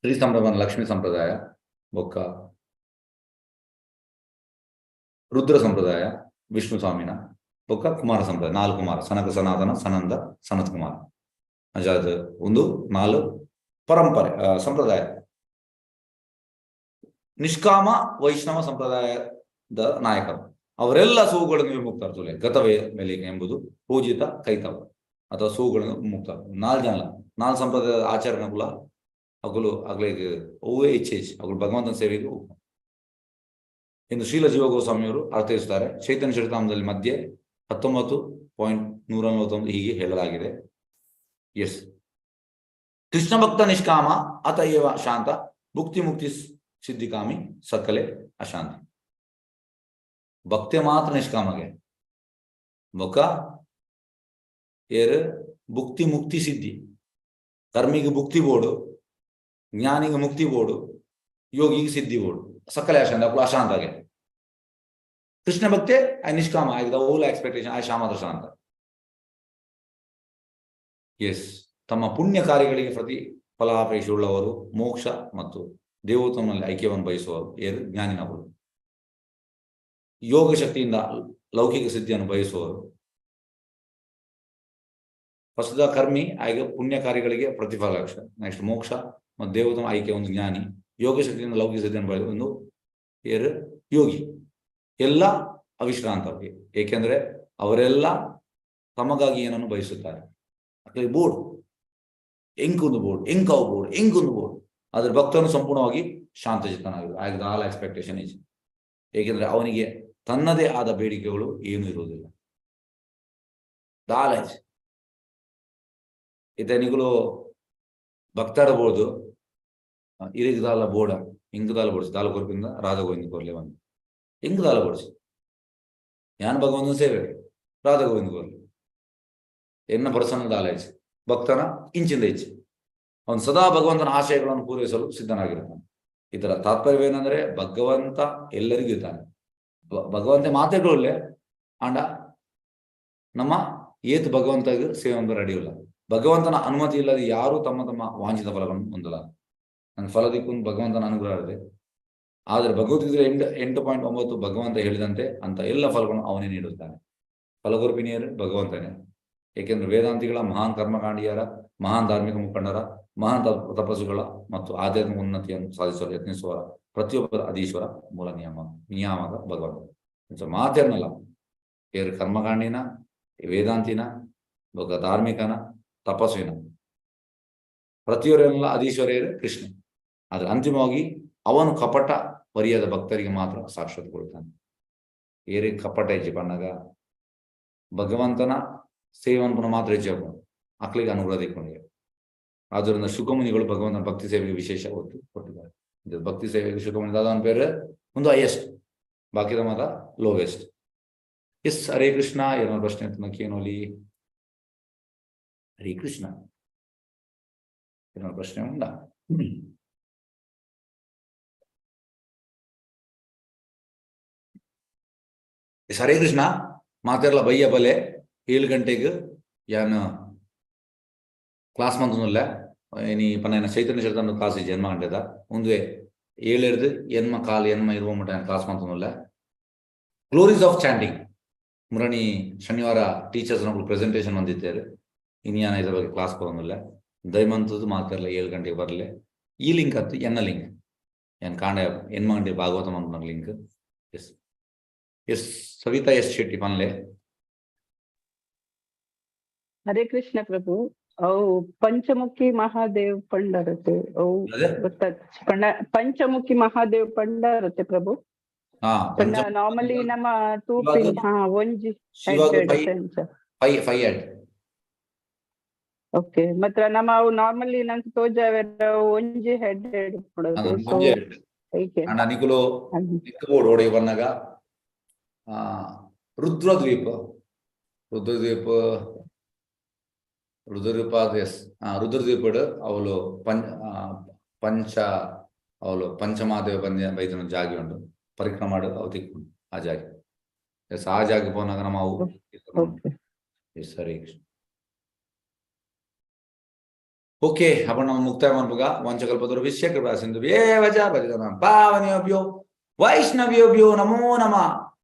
Speaker 1: ಶ್ರೀ ಸಂಪ್ರದಾಯ, ಲಕ್ಷ್ಮೀ ಸಂಪ್ರದಾಯ, ಬೊಕ್ಕ ರುದ್ರ ಸಂಪ್ರದಾಯ ವಿಷ್ಣು ಸ್ವಾಮಿನ, ಬೊಕ್ಕ ಕುಮಾರ ಸಂಪ್ರದಾಯ, 4 ಕುಮಾರ, ಸನಕ, ಸನಾತನ, ಸನಂದ, ಸನತ್ ಕುಮಾರ. ಅಜಾದ್ ಒಂದು 4 ಪರಂಪರೆ ಸಂಪ್ರದಾಯ. ನಿಷ್ಕಾಮ ವೈಷ್ಣವ ಸಂಪ್ರದಾಯದ ನಾಯಕರು. ಅವರೆಲ್ಲ ಸೋಗುಗಳನ್ನು ವಿಮುಕ್ತರು. ತುಲೆ ಗತವೇ ಮೇಲಿಕ ಎಂಬುದು ಪೂಜಿತ ಕೈತವ ಅಥವಾ ಸೋಗುಗಳನ್ನು ವಿಮುಕ್ತರು. 4 ಜನ 4 ಸಂಪ್ರದಾಯದ ಆಚರಣೆಗಳ ಅಗುಲು ಅಗ್ಲಿಗೆ ಅವೇ ಇಚ್ಛೆ ಅಗುಲು ಭಗವಂತನ ಸೇವೆಗೆ ಎಂದು ಶ್ರೀಲ ಜೀವ ಗೋಸ್ವಾಮಿಯವರು ಅರ್ಥೈಸುತ್ತಾರೆ. ಚೈತನ್ಯ ಚರಿತಾಮೃತದಲ್ಲಿ ಮಧ್ಯೆ 19.141 ಹೀಗೆ ಹೇಳಲಾಗಿದೆ. ಎಸ್, ಕೃಷ್ಣ ಭಕ್ತ ನಿಷ್ಕಾಮ ಅತಏವ ಶಾಂತ ಭುಕ್ತಿ ಮುಕ್ತಿ ಸಿದ್ಧಿಕಾಮಿ ಸಕಲೆ ಅಶಾಂತಿ. ಭಕ್ತಿ ಮಾತ್ರ ನಿಷ್ಕಾಮಗೆ ಬೊಕ್ಕ ಏರು ಭುಕ್ತಿ ಮುಕ್ತಿ ಸಿದ್ಧಿ. ಕರ್ಮಿಗೆ ಭುಕ್ತಿ ಬೋಡು, ಜ್ಞಾನಿಗೆ ಮುಕ್ತಿ ಬೋಡು, ಯೋಗಿಗೆ ಸಿದ್ಧಿ ಬೋಡು. ಸಕಲೆ ಅಶಾಂತ ಅప్పుడు ಅಶಾಂತಾಗೆ. ಕೃಷ್ಣ ಭಕ್ತೆ I ನಿಷ್ಕಾಮ ಆಗಿದೆ ಓಲ್ ಎಕ್ಸ್ಪೆಕ್ಟೇಷನ್ I ಶಾಮಾತ್ರ ಶಾಂತ. ಎಸ್, ತಮ್ಮ ಪುಣ್ಯ ಕಾರ್ಯಗಳಿಗೆ ಪ್ರತಿ ಫಲಾಪೇಕ್ಷೆ ಉಳ್ಳವರು, ಮೋಕ್ಷ ಮತ್ತು ದೇವೋತ್ತಮನಲ್ಲಿ ಐಕ್ಯವನ್ನು ಬಯಸುವವರು ಏರು ಜ್ಞಾನಿನವರು. ಯೋಗ ಶಕ್ತಿಯಿಂದ ಲೌಕಿಕ ಸಿದ್ಧಿಯನ್ನು ಬಯಸುವವರು. ಪ್ರಸ್ತುತ ಕರ್ಮಿ ಆಗ ಪುಣ್ಯ ಕಾರ್ಯಗಳಿಗೆ ಪ್ರತಿಫಲಾಕ್ಷ, ನೆಕ್ಸ್ಟ್ ಮೋಕ್ಷ ಮತ್ತು ದೇವೋತ್ತಮ ಆಯ್ಕೆ ಒಂದು ಜ್ಞಾನಿ, ಯೋಗ ಶಕ್ತಿಯಿಂದ ಲೌಕಿಕ ಸಿದ್ಧಿಯನ್ನು ಬಯಸುವ ಒಂದು ಏರು ಯೋಗಿ. ಎಲ್ಲ ಅವಿಶ್ರಾಂತ, ಏಕೆಂದರೆ ಅವರೆಲ್ಲ ತಮಗಾಗಿ ಏನನ್ನು ಬಯಸುತ್ತಾರೆ. ಬೋರ್ಡ್ ಎಂಕೊಂದು ಬೋರ್ಡ್, ಎಂಕಾವು ಬೋರ್ಡ್, ಎಂಕೊಂದು ಬೋರ್ಡ್. ಆದ್ರೆ ಭಕ್ತನು ಸಂಪೂರ್ಣವಾಗಿ ಶಾಂತಚಿತ್ತನಾಗಿರು. ಆಗ ಆಲ್ ಎಕ್ಸ್ಪೆಕ್ಟೇಷನ್ is. ಏಕೆಂದರೆ ಅವನಿಗೆ ತನ್ನದೇ ಆದ ಬೇಡಿಕೆಗಳು ಏನೂ ಇರುವುದಿಲ್ಲ. ದಾಲೇಜ್ ಇತನಿಗಳು ಭಕ್ತಾಡಬಹುದು ಇರಿಗದಾಲ ಬೋಡ ಇಂಗದಾಲ ಬೋಡ್ಸಿ ದಾಲ ಕೊರ್ಪಿಂದ ರಾಧಾ ಗೋವಿಂದ ಕೊರ್ಲೆ ಒಂದು ಇಂಗದಾಲ ಬೋಡ್ಸಿ ಯಾನ್ ಭಗವಂತನ ಸೇವೆ ರಾಧಾ ಗೋವಿಂದ ಕೊರ್ಲೆ ಎನ್ನ ಪ್ರಸನ್ನ ದಾಲೇಜ್ ಭಕ್ತನ ಇಂಚಿಂದ ಇಚ್ಛೆ ಅವನು ಸದಾ ಭಗವಂತನ ಆಶಯಗಳನ್ನು ಪೂರೈಸಲು ಸಿದ್ಧನಾಗಿರುತ್ತಾನೆ. ಇದರ ತಾತ್ಪರ್ಯವೇನೆಂದರೆ ಭಗವಂತ ಎಲ್ಲರಿಗೂ ಇದ್ದಾನೆ. ಭಗವಂತ ಮಾತೆಗಳಲ್ಲೇ ಆಂಡ ನಮ್ಮ ಏತು ಭಗವಂತ ಸೇವೆ ರೆಡಿ ಇಲ್ಲ. ಭಗವಂತನ ಅನುಮತಿ ಇಲ್ಲದೆ ಯಾರೂ ತಮ್ಮ ತಮ್ಮ ವಾಂಛಿತ ಫಲಗಳನ್ನು ಹೊಂದಲಾರ. ನನ್ನ ಫಲದಿಕ್ಕು ಭಗವಂತನ ಅನುಗ್ರಹ ಇದೆ. ಆದರೆ ಭಗವದ್ಗೀತೆ 8.9 ಭಗವಂತ ಹೇಳಿದಂತೆ ಅಂತ ಎಲ್ಲ ಫಲಗಳನ್ನು ಅವನೇ ನೀಡುತ್ತಾನೆ. ಫಲಗೊರ್ಪಿಣಿಯರು ಭಗವಂತನೇ. ಏಕೆಂದರೆ ವೇದಾಂತಿಗಳ, ಮಹಾನ್ ಕರ್ಮಕಾಂಡಿಯರ, ಮಹಾನ್ ಧಾರ್ಮಿಕ ಮುಖಂಡರ, ಮಹಾನ್ ತಪಸ್ಸುಗಳ ಮತ್ತು ಆಧ್ಯಾತ್ಮಿಕ ಉನ್ನತಿಯನ್ನು ಸಾಧಿಸಲು ಯತ್ನಿಸುವವರ ಪ್ರತಿಯೊಬ್ಬರ ಅಧೀಶ್ವರ ಮೂಲ ನಿಯಾಮಕ ಭಗವಂತ. ಮಾತೇನಲ್ಲ, ಏರು ಕರ್ಮಕಾಂಡಿನ, ವೇದಾಂತಿನ, ಒಬ್ಬ ಧಾರ್ಮಿಕನ, ತಪಸ್ವಿನ, ಪ್ರತಿಯೊಬ್ಬರೆಲ್ಲ ಅಧೀಶ್ವರಿಯರು ಕೃಷ್ಣ. ಆದ್ರೆ ಅಂತಿಮವಾಗಿ ಅವನು ಕಪಟ ಪರಿಯದ ಭಕ್ತರಿಗೆ ಮಾತ್ರ ಸಾಕ್ಷಾತ್ಕೊಳ್ತಾನೆ. ಏರಿ ಕಪಟ ಹೆಜ್ಜೆ ಪಣ್ಣಾಗ ಭಗವಂತನ ಸೇವನ್ಪುನ ಮಾತ್ರ ಹೆಚ್ಚು ಅಕ್ಲಿಗೆ ಅನುಗ್ರಹ ದಿಕ್ಕೊಂಡಿದೆ. ಆದ್ದರಿಂದ ಶುಕಮುನಿಗಳು ಭಗವಂತನ ಭಕ್ತಿ ಸೇವೆಗೆ ವಿಶೇಷ ಒತ್ತು ಕೊಟ್ಟಿದ್ದಾರೆ. ಇದು ಭಕ್ತಿ ಸೇವೆಗೆ ಶುಕಮುನಿ ದಾದವನ ಪೇರು ಒಂದು ಹೈಯೆಸ್ಟ್, ಬಾಕಿದ ಮಾತ ಲೋವೆಸ್ಟ್. ಎಸ್ ಹರೇ ಕೃಷ್ಣ. ಏನೋ ಪ್ರಶ್ನೆ ಕೇನೋಲಿ. ಹರೇ ಕೃಷ್ಣ. ಏನೋ ಪ್ರಶ್ನೆ ಉಂಟಾ? ಎಸ್ ಹರೇ ಕೃಷ್ಣ. ಮಾತೆರ್ಲ ಬಯ್ಯ ಬಲೆ 7 ಗಂಟೆಗೆ ಯಾನ್ ಕ್ಲಾಸ್ ಮಂತೊಂದುಲ್ಲೆ. ಇನಿ ಪನ್ನ ಚೈತನ್ಯ ಚರಿತ್ರೆ ಕ್ಲಾಸ್ ಜನ್ಮ ಗಂಟೆದ ಒಂದುವೆ ಏಳೆರ್ದು ಎನ್ಮ ಕಾಲ್ ಎನ್ಮ ಇರುವ ಮಟ್ಟ ಕ್ಲಾಸ್ ಮಂತೊಂದುಲ್ಲೆ. ಗ್ಲೋರೀಸ್ ಆಫ್ ಚಾಂಟಿಂಗ್ ಮುರಣಿ ಶನಿವಾರ ಟೀಚರ್ಸ್ ನಕುಲು ಪ್ರೆಸೆಂಟೇಷನ್ ಬಂದಿದ್ದಾರೆ. ಇನಿ ಯಾನ್ ಇದರ ಬಗ್ಗೆ ಕ್ಲಾಸ್ ಕೊರೊಂದುಲ್ಲೆ. ದಯಮಂತದ್ದು ಮಾತೆರ್ಲ 7 ಗಂಟೆಗೆ ಬರಲೆ. ಈ ಲಿಂಕ್ ಅತ್ತು ಎನ್ನ ಲಿಂಕ್ ಏನ್ ಕಾಂಡ ಎನ್ಮ ಗಂಟೆ Bhagavata ಮಂತ್ನ link. S S Savita S Shetty ಪನ್ಲೆ.
Speaker 4: Hare Krishna ಪ್ರಭು. ಅವು ಪಂಚಮುಖಿ ಮಹಾದೇವ್ ಪಂಡರತೆ ಅವು
Speaker 1: ಅದೇ?
Speaker 4: ಗೊತ್ತಾತ್ ಪಂಡ ಪಂಚಮುಖಿ ಮಹಾದೇವ್ ಪಂಡರತೆ ಪ್ರಭು. ಪಂಡ ನಾರ್ಮಲಿ ನಮ್ಮ ತೂಪಿನ ಒಂಜಿ
Speaker 1: ಶಿವಾಗ
Speaker 4: headed
Speaker 1: five
Speaker 4: sense.
Speaker 1: Five five head.
Speaker 4: Okay, ಮಾತ್ರ ನಮ್ಮ ಅವು ನಾರ್ಮಲಿ ನಂಗೆ ತೋಜಾವೆರ ಒಂಜಿ ಹೆಡ್ ಇಡ್ಕೊಡೋದು. ಸೊ
Speaker 1: ಒಂಜಿ ಹೆಡ್.
Speaker 4: ಐಕೆ
Speaker 1: ಅಣ್ಣ ನಿಕುಲು ನಿಕ್ಕಬೋಡು ಓಡಿ ಬನ್ನಾಗ ರುದ್ರದ್ವೀಪ ರುದ್ರದ್ವೀಪ ರುದ್ರದ್ವೀಪ ಎಸ್ ರುದ್ರದ್ವೀಪಡ್ ಅವಳು ಪಂಚ ಅವಳು ಪಂಚಮಾದೇವ ಬಂದ ಬೈದನ ಜಾಗಿ ಉಂಟು. ಪರಿಕ್ರಮ ಅವು ತಿಕ್ಕೊಂಡು ಆ ಜಾಗಿ. ಎಸ್ ಆ ಜಾಗ ಪೋನಾಗ ನಮ್ಮ ಅವು
Speaker 4: okay.
Speaker 1: Yes Hare Krishna. Okay, ಅಪ್ಪ ನಾವು ಮುಕ್ತಾಯ ಮನ್ಪುಗ. ವಂಶಕಲ್ಪತರುಭ್ಯಶ್ಚ ಕೃಪಾ ಸಿಂಧುಭ್ಯೇವ ಚ ಪತಿತಾನಾಂ ಪಾವನೇಭ್ಯೋ ವೈಷ್ಣವೇಭ್ಯೋ ನಮೋ ನಮಃ.